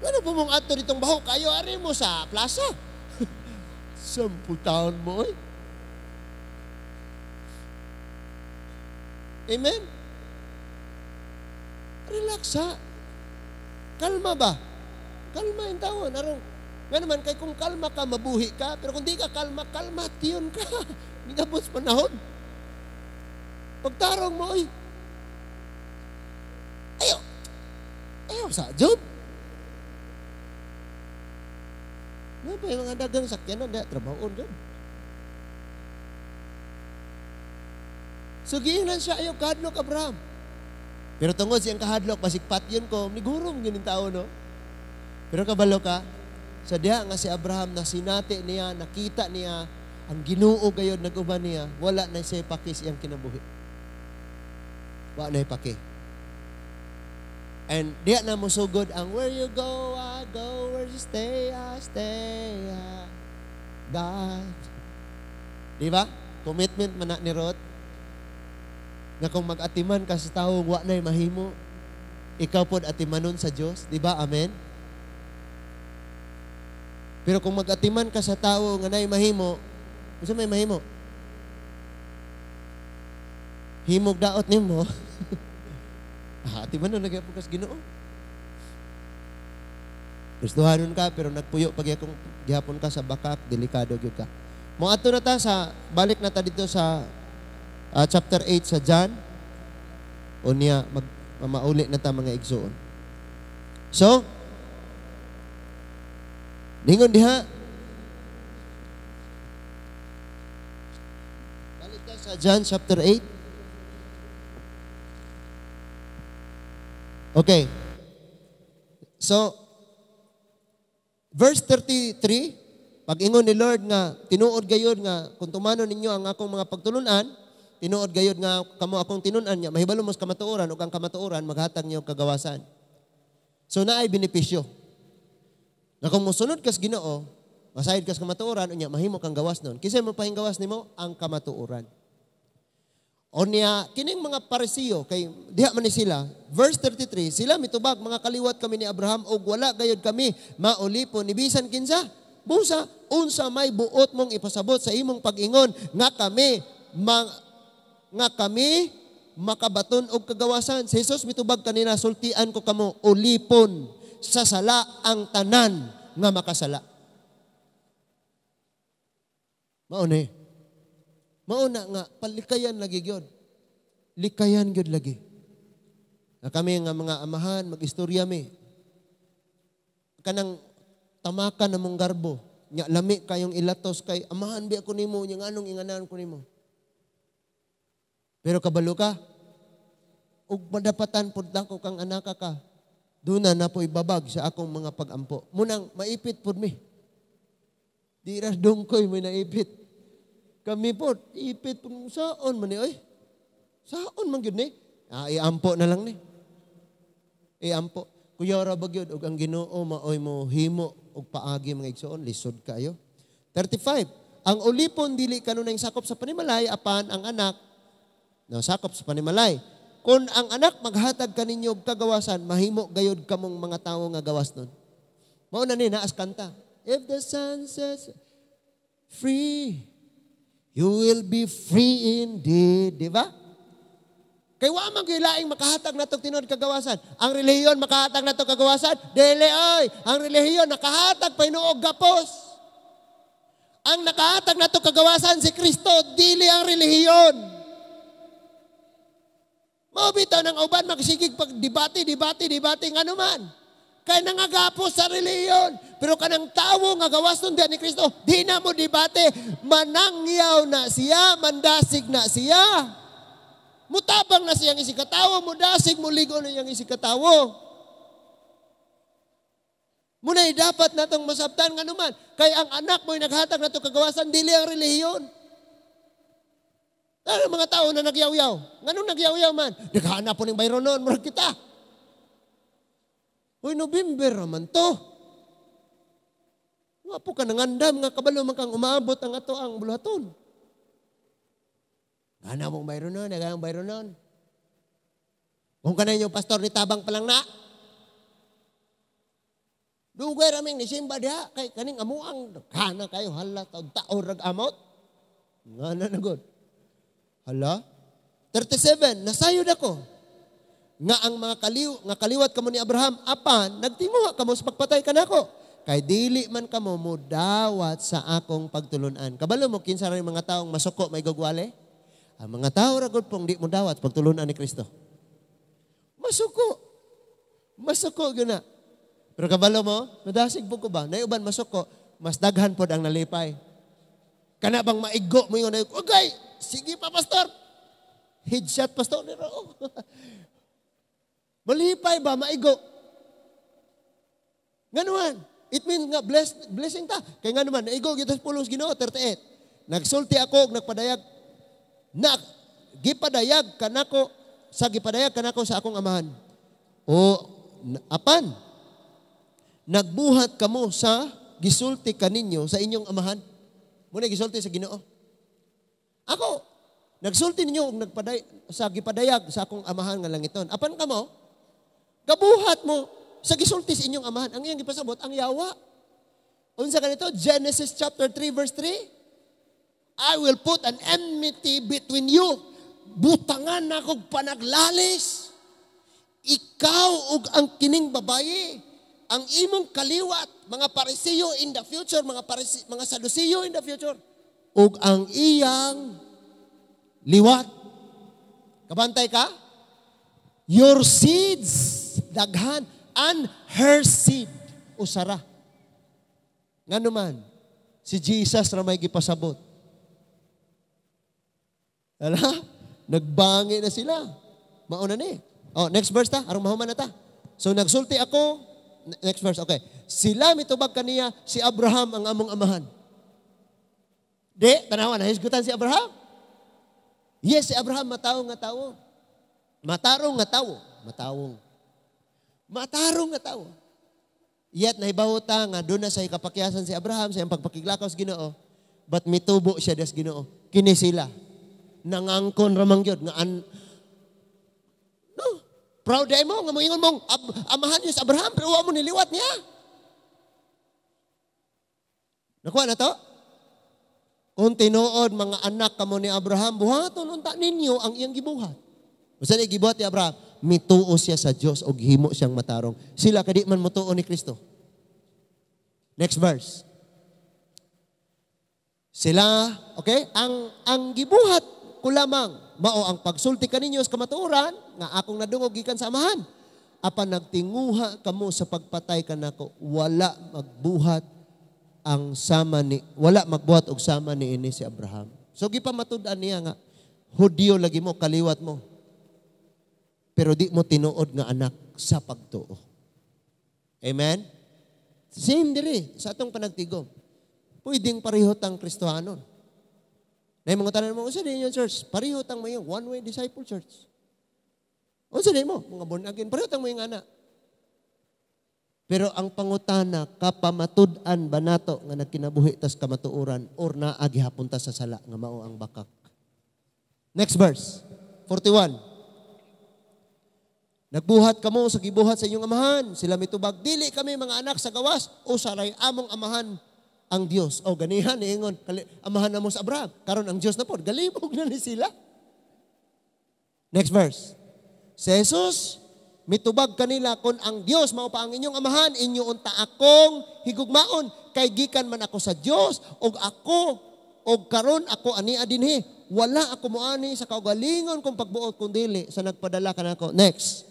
Ano po mong adto ditong baho kayo ari mo sa plaza. 10 taon mo oy. Amen. Relax ha. Kalma ba? Kalma yung tao. Narong, nga naman, kay kung kalma ka, mabuhi ka. Pero kung di ka kalma, kalma, tiyon ka. Hindi ka boss panahon. Pagtarong mo, oy. Ayaw. Ayaw sa job. Ano pa yung mga dagang sakyanan, da, trabahoon dyan. So, giingnan siya, ayaw, kahadlok, Abraham. Pero tungod siyang kahadlok, pasikpat yun ko, nigurong yun yung tao, no? Pero kabalo ka, sa diha nga si Abraham na sinati niya, nakita niya, Ang Ginoo gayod nag-uban niya, wala na siya paki sa iyang kinabuhi. Wala na paki. And diya na mosugod ang "Where you go, I go, where you stay, I stay. Ah, God." Di ba? Commitment man na ni Ruth. Nga kung mag-atiman ka sa tao, wa na'y mahimo. Ikaw pod atimanon sa Dios, di ba? Amen? Pero kung mag-atiman ka sa tao nga na'y mahimo, unsa may mahimo? Himog daot nimo. Ah, atimanon na gyapon kas Ginoo. Gustuhanon ka pero nagpuyo pag gihapon ka sa bakak, delikado gyud ka. Mo ato na ta sa balik na ta dito sa chapter 8 sa John. Unya mag mauli na ta, mga igsoon. So, ningon diha, balik ta sa John chapter 8. Okay. So, verse 33, pag-ingon ni Lord nga, tinuod gayod nga, kung tumanon ninyo ang akong mga pagtulunan, tinuod gayod nga kamo akong tinun-an niya, mahibalo mo sa kamatuoran, ug ang kamatuoran maghatag niyo kagawasan. So, naay benepisyo. Na kung mosunod kas Ginoo, masayod kas kamatuoran, unya mahimo kang gawas nun. Kinsa mo pahinggawas nimo? Ang kamatuoran. O niya, kining mga Parisiyo, kay diha man ni sila, verse 33, sila mitubag, "Mga kaliwat kami ni Abraham, ug wala gayod kami maulipon ni bisan kinsa. Busa, unsa may buot mong ipasabot sa imong pag-ingon nga kami makabaton og kagawasan?" Si Jesus mitubag kanina, "Sultian ko kamo, ulipon sa sala ang tanan nga makasala." Mao ni. Mauna nga, palikayan lagi gyud. Likayan gyud lagi. Na kami nga mga amahan, mag-istorya mi. Kanang tamakan namong garbo, nya lami kayong ilatos kay amahan bi ako nimo, nya nganong inganan ko nimo. Pero kabalo ka, ug madapatan pud nako kang anaka ka, duna na po'y babag sa akong mga pag-ampo. Munang maipit pud mi. Di ra dungkoy may naipit. Kami po, ipit po, saan man ni, oy? Saan man gyud ni? Ah, iampo na lang ni. Iampo. Kuya ra ba gyud, og ang Ginoo maoy mo himo og paagi, mga igsoon, lisod kayo. 35. Ang ulipon dili kanunay sakop sa panimalay apan ang anak no sakop sa panimalay. Kung ang anak maghatag kaninyo og kagawasan, mahimo gayod kamong mga tawo nga gawas nun. Mao na ni naas kanta. If the Son sets free, you will be free indeed. Di ba? Kay wa man gyud laing makahatag natong tinuod kagawasan. Ang relihiyon makahatag natong kagawasan? Dili oy. Ang relihiyon nakahatag pa hinuog gapos. Ang nakahatag natong kagawasan si Kristo, dili ang relihiyon. Mao bitaw ng uban magsigig pag debate, debate, debate ngano man. Kay nangagapos sa relihiyon. Pero kanang tawo nga gawas nun diyan ni Kristo, di na mo debate, manangyaw na siya, mandasig na siya. Mutabang na siyang isikatawo, mudasig, muligo na siyang isikatawo. Muna'y dapat natong masabtan nga naman. Kay ang anak mo'y naghatag natong kagawasan, dili ang relihiyon. Ano mga tao na nagyaw-yaw? Nganong nagyaw-yaw man? Naghanap po ng bayro noon, murag kita. Uy, November naman to. Wa po ka nangandam nga kabalo man kang umaabot ang ato ang buluhaton. Gana mong bayro noon, nagang bayro noon. Kung kanay yung pastor ni tabang pa lang na. Dugay raming ni simba diha kay kaning amuang kana kayo hala taon taon rag amot. Ngana na god. Hala. 37, nasayod ako nga ang mga nga kaliwat kamo ni Abraham apan nagtinguha kamo sa pagpatay kanako. Kay dili man kamo modawat sa akong pagtulunan. Kabalo mo kinsa ra mga taong masuko may gugwale? Ang mga tao ra gud pong di modawat pagtulunan ni Kristo. Masuko. Masuko gyud na. Pero kabalo mo, madasig po ko ba? Naiuban masuko, mas daghan pod ang nalipay. Kana bang maigo mo yun? Okay, sige pa pastor. Headshot pastor. Malipay ba maigo? Nganuman, it means nga blessing ta. Kaya nga naman, naigo gyud sa pulong Ginoo 38. Nagsulti ako og nagpadayag na gipadayag kanako sa gipadayag kanako sa akong amahan. O apan nagbuhat kamo sa gisulti kaninyo sa inyong amahan. Muna gisulti sa Ginoo. Ako nagsulti ninyo og nagpaday sa gipadayag sa akong amahan nga langiton. Apan kamo gabuhat mo sa gisulti sa inyong amahan. Ang iyang gipasabot ang yawa. Unsa kanito? Genesis chapter 3 verse 3. I will put an enmity between you. Butangan nakog panaglalis. Ikaw ug ang kining babaye, ang imong kaliwat, mga Parisiyo in the future, mga Sadusiyo in the future, ug ang iyang liwat. Kabantay ka? Your seeds, daghan, and her seed, usara. Ngano man, si Jesus ra may gipasabot. Ala, nagbangi na sila. Mauna ni. Oh, next verse ta, aron mahuman na ta. So nagsulti ako, next verse, okay. Sila mitubag kaniya, si Abraham ang among amahan. Di, tanawa, nahisgutan si Abraham. Yes, si Abraham matawo nga tawo. Matarong nga tawo. Matawong. Matarong nga tawo. Yet, nahibaw ta nga doon na sa kapakyasan si Abraham, sa iyang pagpakiglakaw sa Ginoo, but mitubo siya des Ginoo. Kini sila. Nangangkon ramang gyud nga an no proud day mo nga moingon mong amahan niyo si Abraham pero wa mo niliwat niya. Nakuha na to? Kung tinuod mga anak kamo ni Abraham, buhaton unta ninyo ang iyang gibuhat. Usa ni gibuhat ni Abraham? Mituo siya sa Dios og himo siyang matarong. Sila kadi man motuo ni Kristo. Next verse. Sila, okay? Ang gibuhat ko lamang mao ang pagsulti kaninyo sa kamatuoran nga akong nadungog gikan sa amahan. Apan nagtinguha kamo sa pagpatay kanako, wala magbuhat ang sama ni wala magbuhat og sama niini si Abraham. So gipamatud-an niya nga Hudyo lagi mo, kaliwat mo. Pero di mo tinuod nga anak sa pagtuo. Amen? Same diri sa atong panagtigom. Pwedeng pareho tang Kristohanon. Nay mga tanan mo, unsa din yung church? Pareho tang mayo, one-way disciple church. Unsa din mo? Mga born again, pareho tang mayo anak. Pero ang pangutana, kapamatud-an ba nato nga nagkinabuhi tas kamatuoran or naa gihapon ta sa sala nga mao ang bakak? Next verse, 41. Nagbuhat kamo sa gibuhat sa inyong amahan. Sila mitubag, dili kami mga anak sa gawas o saray among amahan ang Dios. O ganihan niingon, amahan na mo sa Abraham. Karon ang Dios na pod, galibog na ni sila. Next verse. Si Jesus mitubag kanila, kon ang Dios mao pa ang inyong amahan, inyo unta akong higugmaon kay gikan man ako sa Dios og ako og karon ako ania dinhi. Wala ako moani sa kaugalingon kong pagbuot kung dili sa nagpadala kanako. Next.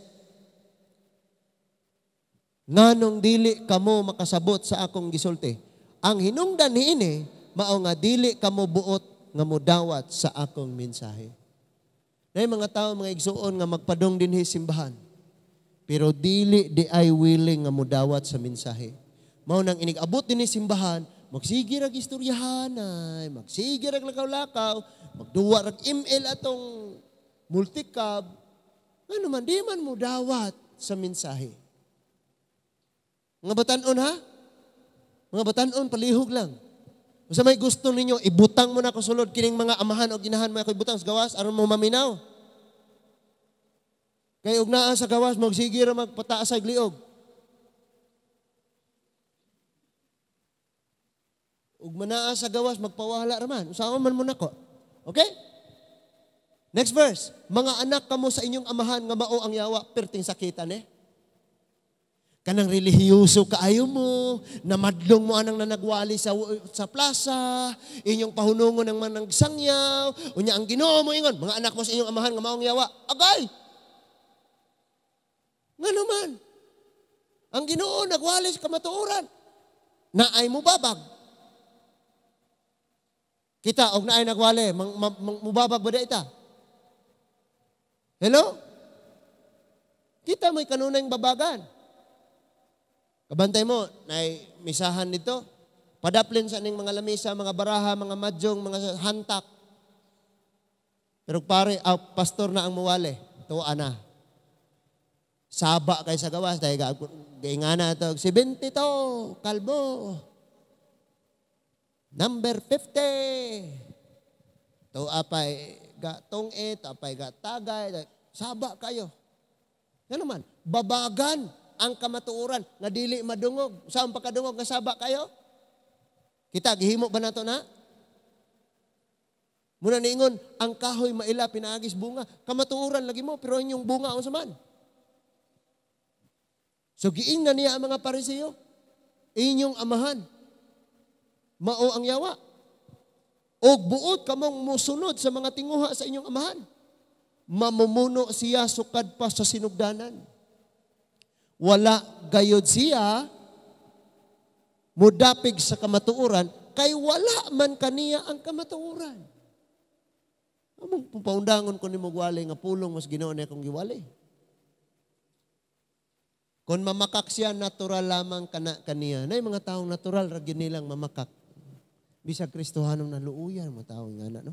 Nganong dili kamo makasabot sa akong gisulti? Ang hinungdan niini mao nga dili kamo buot nga modawat sa akong mensahe. Nay mga tao, mga igsuon nga magpadong dinhi simbahan, pero dili di ay willing nga modawat sa mensahe. Mao nang inig-abot dinhi simbahan, magsige rag istoryahanay, magsige rag lakaw-lakaw, magduwa rag ML atong multicab, ano man di man modawat sa mensahe. Mga batanon ha? Mga batanon, palihog lang. Unsa may gusto ninyo, ibutang mo na ko sulod kining mga amahan o ginahan mo ako ibutang sa gawas aron mo maminaw. Kay og naa sa gawas magsige ra magpataas sa liog. Ug manaa sa gawas magpawala ra man. Usaon man mo nako. Okay? Next verse. Mga anak kamo sa inyong amahan nga mao ang yawa, perting sakitan eh. Kanang relihiyoso kaayo mo, namadlong mo anang nanagwali sa plaza, inyong pahunungon ng manang sangyaw, unya ang Ginoo mo ingon, mga anak mo sa inyong amahan nga maong yawa. Agay! Ngano man? Ang Ginoo nagwali sa kamatuoran. Naay mo babag. Kita og naay nagwali, mubabag ba ita? Hello? Kita may kanunay babagan. Kabantay mo, nay misahan nito. Padaplin sa ning mga lamisa, mga baraha, mga mahjong, mga hantak. Pero pare, pastor na ang muwali. Tuwa na. Saba kay sa gawas dahil gaingana to 72 kalbo. Number 50. To apay ga tong-it, apay ga tagay, saba kayo. Ngano man, babagan ang kamatuoran nga dili madungog. Saan pa kadungog nga saba kayo? Kita gihimo ba nato na? Muna niingon, ang kahoy maila pinaagis bunga. Kamatuoran lagi mo, pero inyong bunga unsa man? So giingnan niya ang mga Pariseo, inyong amahan, mao ang yawa. Og buot kamong musunod sa mga tinguha sa inyong amahan. Mamumuno siya sukad pa sa sinugdanan. Wala gayod siya mudapig sa kamatuoran, kay wala man kaniya ang kamatuoran. Among paundangon ko ni Mugwali nga pulong mas Ginoo na akong giwali. Kung mamakak siya, natural lamang kana kaniya. Nay mga taong natural ra gyud nilang mamakak. Bisag Kristohanong naluuyan mga tawo nga na, no?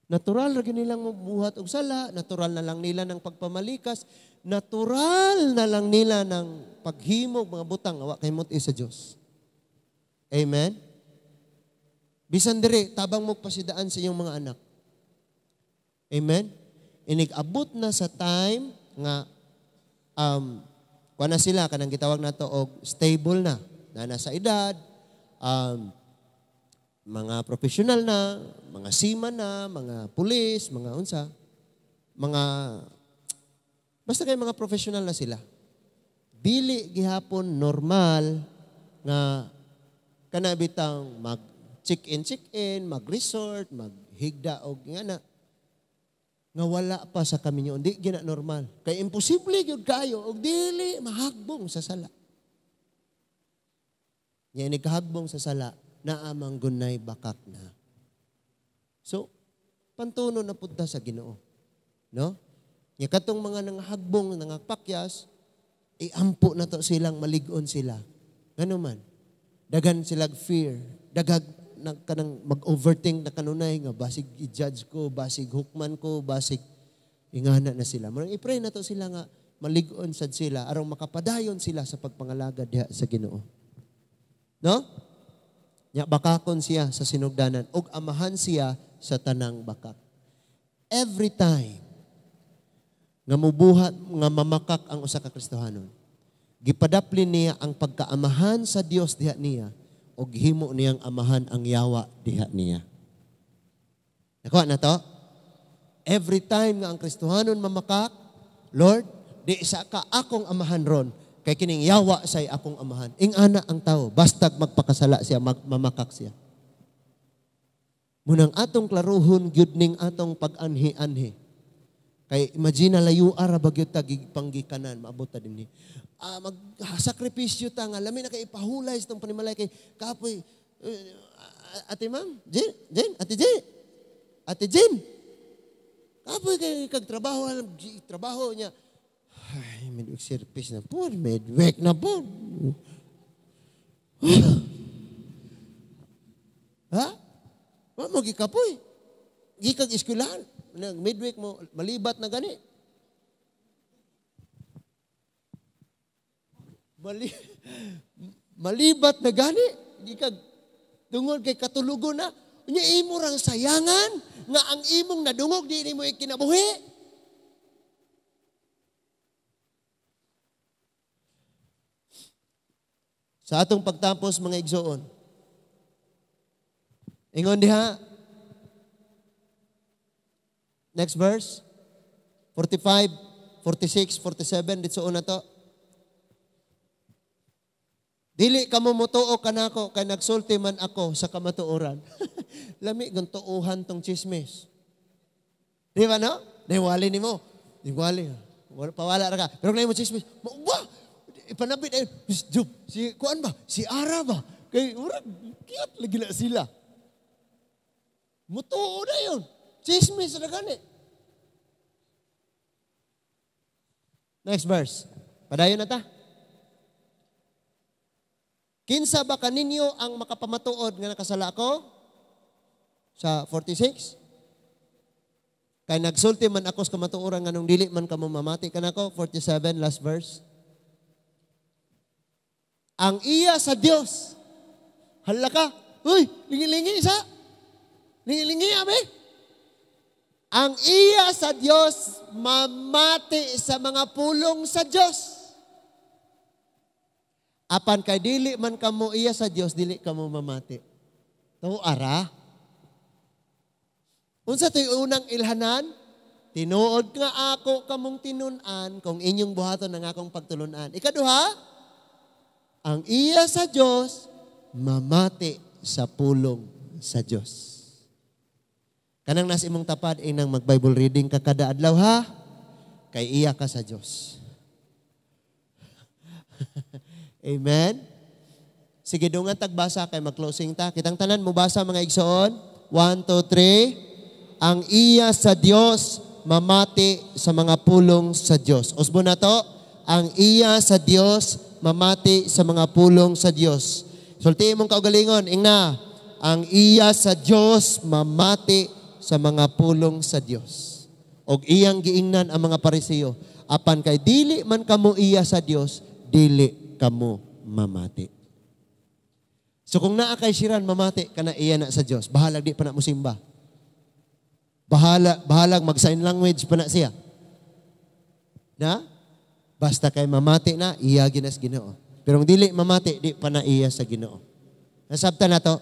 Natural ra gyud nilang mabuhat og sala, natural na lang nila ng pagpamalikas, natural na lang nila ng paghimog mga butang wa kay mot sa Dios. Amen. Bisan diri tabang mo pasidaan sa inyong mga anak. Amen. Inig-abot na sa time nga kuha na sila kanang gitawag nato og stable na, na nasa edad, mga professional na, mga seaman na, mga pulis, mga unsa, mga basta kay mga professional na sila. Dili gihapon normal nga kana bitang mag check-in, mag-resort, maghigda og nga na nga wala pa sa kaminyo, di gina normal. Kay imposible gyud kayo og dili mahagbong sa sala. Nya ini kahagbong sa sala, naamang gunay bakak na. So, pantuno na pud ta sa Ginoo. No? Nya katong mga nangahagbong, nangapakyas, iampo na to silang malig-on sila. Ngano man? Dagan silag fear, dagag na kanang mag-overthink na kanunay nga basig i-judge ko, basig hukman ko, basig ingana na sila. Murang i-pray na to sila nga malig-on sad sila aron makapadayon sila sa pagpangalagad diha sa Ginoo. No? Nya bakakon siya sa sinugdanan ug amahan siya sa tanang bakak. Every time nga mubuhat nga mamakak ang usa ka Kristohanon, gipadaplin niya ang pagkaamahan sa Dios diha niya og himo niyang amahan ang yawa diha niya. Nakuha na to? Every time nga ang Kristohanon mamakak, Lord, di sa ka akong amahan ron, kay kining yawa say akong amahan. Ingana ang tao, bastag magpakasala siya, mamakak siya. Munang atong klaruhon gyud ning atong pag-anhi-anhi. Kay imagine layo ara ba gyud ta panggikanan, maabot ta dinhi. Magsakripisyo ta nga lami na kay ipahulay sa tong panimalay kay kapoy ate ma'am, Jen, Jen, ate Jen. Ate Jen. Kapoy kay kag trabaho, trabaho niya. Ay, midweek service na po, midweek na po. Ha? Wa mo gikapoy. Gikag eskwelahan. Midweek mo, malibat na gani. Malibat na gani. Gikag tungod kay katulugo na. Unya imo rang sayangan nga ang imong nadungog di nimo ikinabuhi. Sa atong pagtapos mga igsoon. Ingon diha. Next verse. 45, 46, 47 ditso na to. Dili kamo motuo kanako kay nagsulti man ako sa kamatuoran. Lami gun tuohan tong chismis. Di ba no? Niwali nimo. Niwali. Pawala ra ka. Pero kung mo chismis, wa ipanabit ay Job, si kuan ba? Si Ara ba? Kay murag cute lagi na sila. Mutuo na yun. Chismis ra gani. Next verse. Padayon na ta. Kinsa ba kaninyo ang makapamatuod nga nakasala ako? Sa 46? Kay nagsulti man ako sa kamatuoran, nganong dili man kamo mamati kanako? 47, last verse. Ang iya sa Dios. Hala ka. Uy, lingi-lingi isa. Lingi-lingi abi. Ang iya sa Dios mamati sa mga pulong sa Dios. Apan kay dili man kamo iya sa Dios, dili kamo mamati. Tuo ara. Unsa to'y unang ilhanan? Tinuod nga ako kamong tinun-an kung inyong buhaton ang akong pagtulunan. Ikaduha, ang iya sa Dios mamati sa pulong sa Dios. Kanang nasa imong tapad, inang mag-Bible reading ka kada adlaw ha, kay iya ka sa Dios. Amen? Sige, dungan tagbasa kay mag-closing ta. Kitang tanan mo basa, mga igsoon. 1, 2, 3. Ang iya sa Dios mamati sa mga pulong sa Dios. Usbo na to. Ang iya sa Dios mamati sa mga pulong sa Dios. Sulti imong kaugalingon, ingna. Ang iya sa Dios mamati sa mga pulong sa Dios. Og iyang giingnan ang mga Pariseo, apan kay dili man kamo iya sa Dios, dili kamo mamati. So kung naa kay siran mamati kana iya na sa Dios, bahalag di pa na mo simba. Bahalag mag sign language pa na siya. Na? Basta kay mamati na, iya ginas Ginoo. Pero kung dili mamati, di pa na iya sa Ginoo. Nasabtan na to,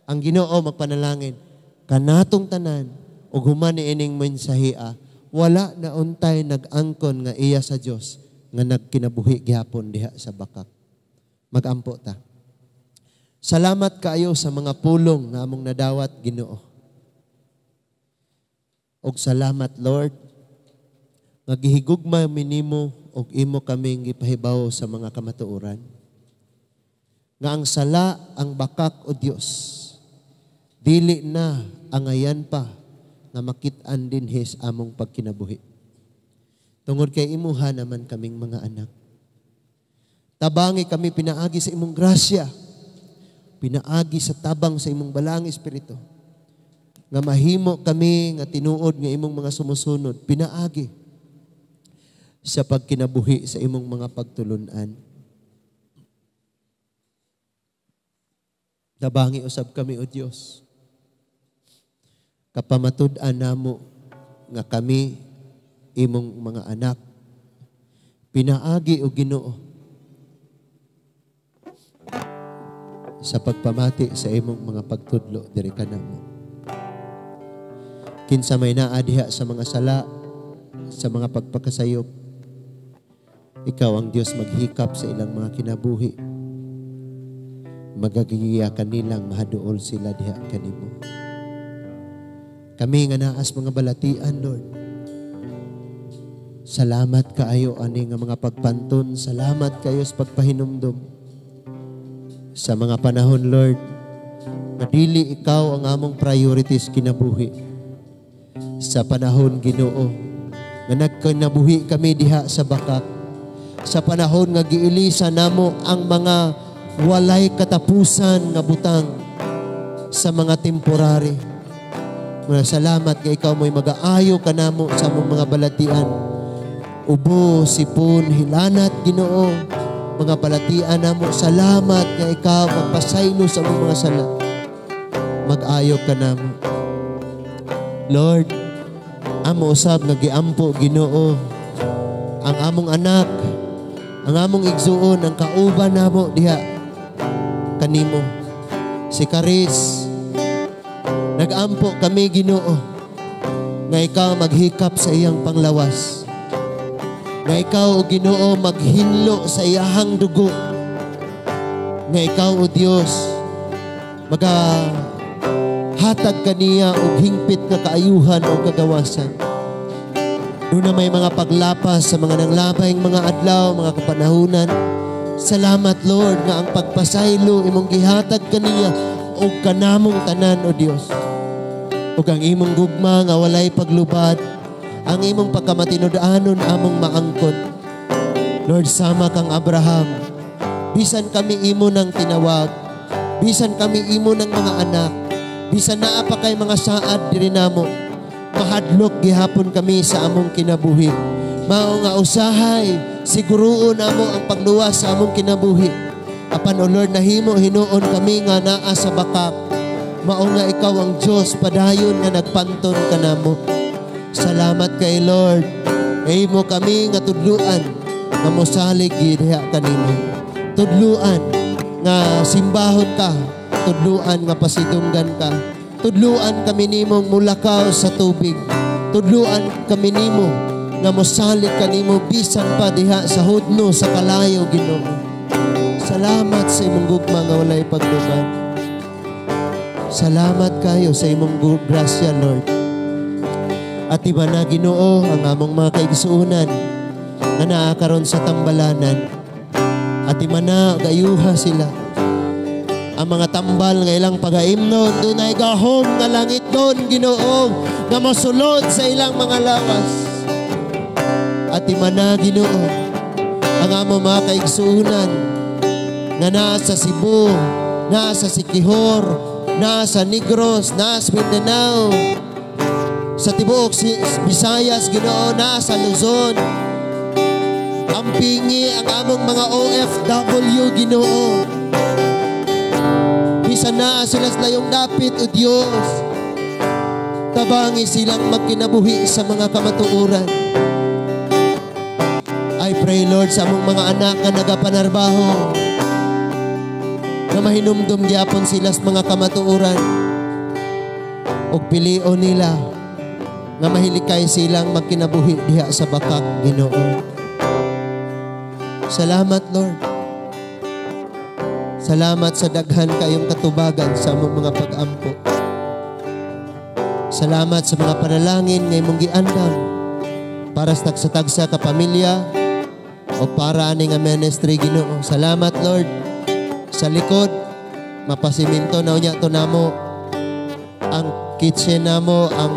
ang Ginoo magpanalangin, kanatong tanan, ug human ni ining mensahia, wala na untay nag-angkon nga iya sa Dios nga nagkinabuhi gihapon diha sa bakak. Magampo ta. Salamat kaayo sa mga pulong nga among nadawat, Ginoo. Og salamat, Lord, nga gihigugma mi nimo og imo kaming gipahibaw sa mga kamatuoran. Nga ang sala, ang bakak o Dios, dili na angayan pa nga makit-an dinhi sa among pagkinabuhi. Tungod kay imuha naman kaming mga anak. Tabangi kami pinaagi sa imong grasya, pinaagi sa tabang sa imong balaang espiritu, nga mahimo kami nga tinuod nga imong mga sumusunod, pinaagi sa pagkinabuhi sa imong mga pagtulunan. Tabangi usab kami, O Dios. Kapamatud-an namo nga kami imong mga anak. Pinaagi o Ginoo sa pagpamati sa imong mga pagtudlo diri kanamo. Kinsa may naa diha sa mga sala, sa mga pagpakasayop, ikaw ang Dios maghikap sa ilang mga kinabuhi. Magagiya kanilang mahaduol sila diha kanimo. Kami nga naas mga balatian, Lord. Salamat kaayo ani nga mga pagpanton. Salamat kayo sa pagpahinumdom. Sa mga panahon, Lord, nga dili ikaw ang among priorities kinabuhi. Sa panahon, Ginoo, nga nagkinabuhi kami diha sa bakak. Sa panahon nga giilisa namo ang mga walay katapusan nga butang sa mga temporary. Mga salamat nga ikaw mo'y mag-aayo kanamo sa among mga balatian. Ubo, sipon, hilanat, Ginoo, mga balatian namo. Salamat nga ikaw magpasaylo sa among mga sala. Mag-ayo kanamo. Lord, amo usab nga giampo, Ginoo, ang among anak, ang among igsuon, ang kauban namo diha kanimo. Si Karis, nag-ampo kami, Ginoo, nga ikaw maghikap sa iyang panglawas. Nga ikaw, o Ginoo, maghinlo sa iyahang dugo. Nga ikaw, o Dios, magahatag kaniya og hingpit nga kaayuhan o kagawasan. Doon na may mga paglapas sa mga nanglabay, mga adlaw, mga kapanahunan. Salamat, Lord, nga ang pagpasaylo imong gihatag kaniya og kanamong tanan, O Dios. Ug ang imong gugma nga walay paglubad, ang imong pagkamatinud-anon among maangkon. Lord, sama kang Abraham, Bisan kami imo nang tinawag, bisan kami imo ng mga anak, bisan naa pa kay mga saad diri namo, mahadlok gihapon kami sa among kinabuhi. Mao nga usahay siguruon namo ang pagluwas sa among kinabuhi. Apan, O Lord, nahimo hinuon kami nga naa sa bakak. Mao nga ikaw ang Dios padayon nga nagpanton kanamo. Salamat kay Lord. Imo kami nga tudluan nga mosalig diha kanimo. Tudluan nga simbahon ka, tudluan nga pasidunggan ka. Tudluan kami nimong mulakaw sa tubig. Tudluan kami nimo nga mosalig kanimo bisan pa diha sa hudno sa kalayo, Ginoo. Salamat sa imong gugma nga walay paglubad. Salamat kayo sa imong grasya, Lord. At iba na, Ginoo, ang among mga kaigsuunan nga naa karon sa tambalanan. At iba na gayuha sila. Ang mga tambal nga ilang pagaimnon, dunay gahom nga langit doon, Ginoo, nga mosulod sa ilang mga lawas. At imana, Ginoo, ang among mga kaigsuunan nga naa sa Cebu, naa sa Siquijor, naa sa Negros, naa sa Mindanao, sa tibuok si Visayas, Ginoo, naa sa Luzon. Ampingi ang among mga OFW, Ginoo. Bisan naa sila sa layong dapit, O Dios. Tabangi silang magkinabuhi sa mga kamatuoran. I pray, Lord, sa among mga anak nga nagapanarbaho, na mahinumdum gyapon sila sa mga kamatuoran ug pilion nila nga mahilikay silang magkinabuhi diha sa bakak, Ginoo. Salamat, Lord. Salamat sa daghan kayong katubagan sa among mga pag-ampo. Salamat sa mga panalangin nga imong giandam para sa tagsa-tagsa ka pamilya o para ani nga ministry, Ginoo. Salamat, Lord. Sa likod mapasiminto na unya to namo ang kitchen namo, ang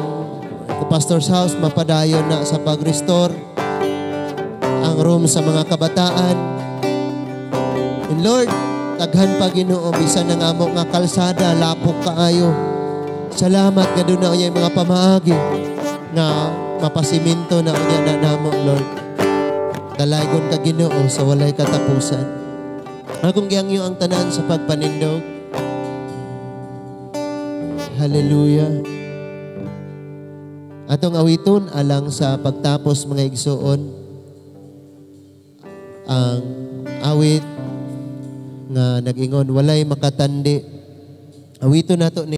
pastor's house mapadayon na sa pag-restore ang room sa mga kabataan. And Lord, daghan pa, Ginoo, bisan ang amo nga kalsada lapok kaayo. Salamat nga duna unya mga pamaagi nga mapasiminto na unya na namo, Lord. Dalaygon ka, Ginoo, sa walay katapusan. Akong gihangyo ang tanan sa pagpanindog. Hallelujah. Atong awiton alang sa pagtapos, mga igsuon, ang awit nga nag-ingon "Walay Makatandi." Awiton nato ni.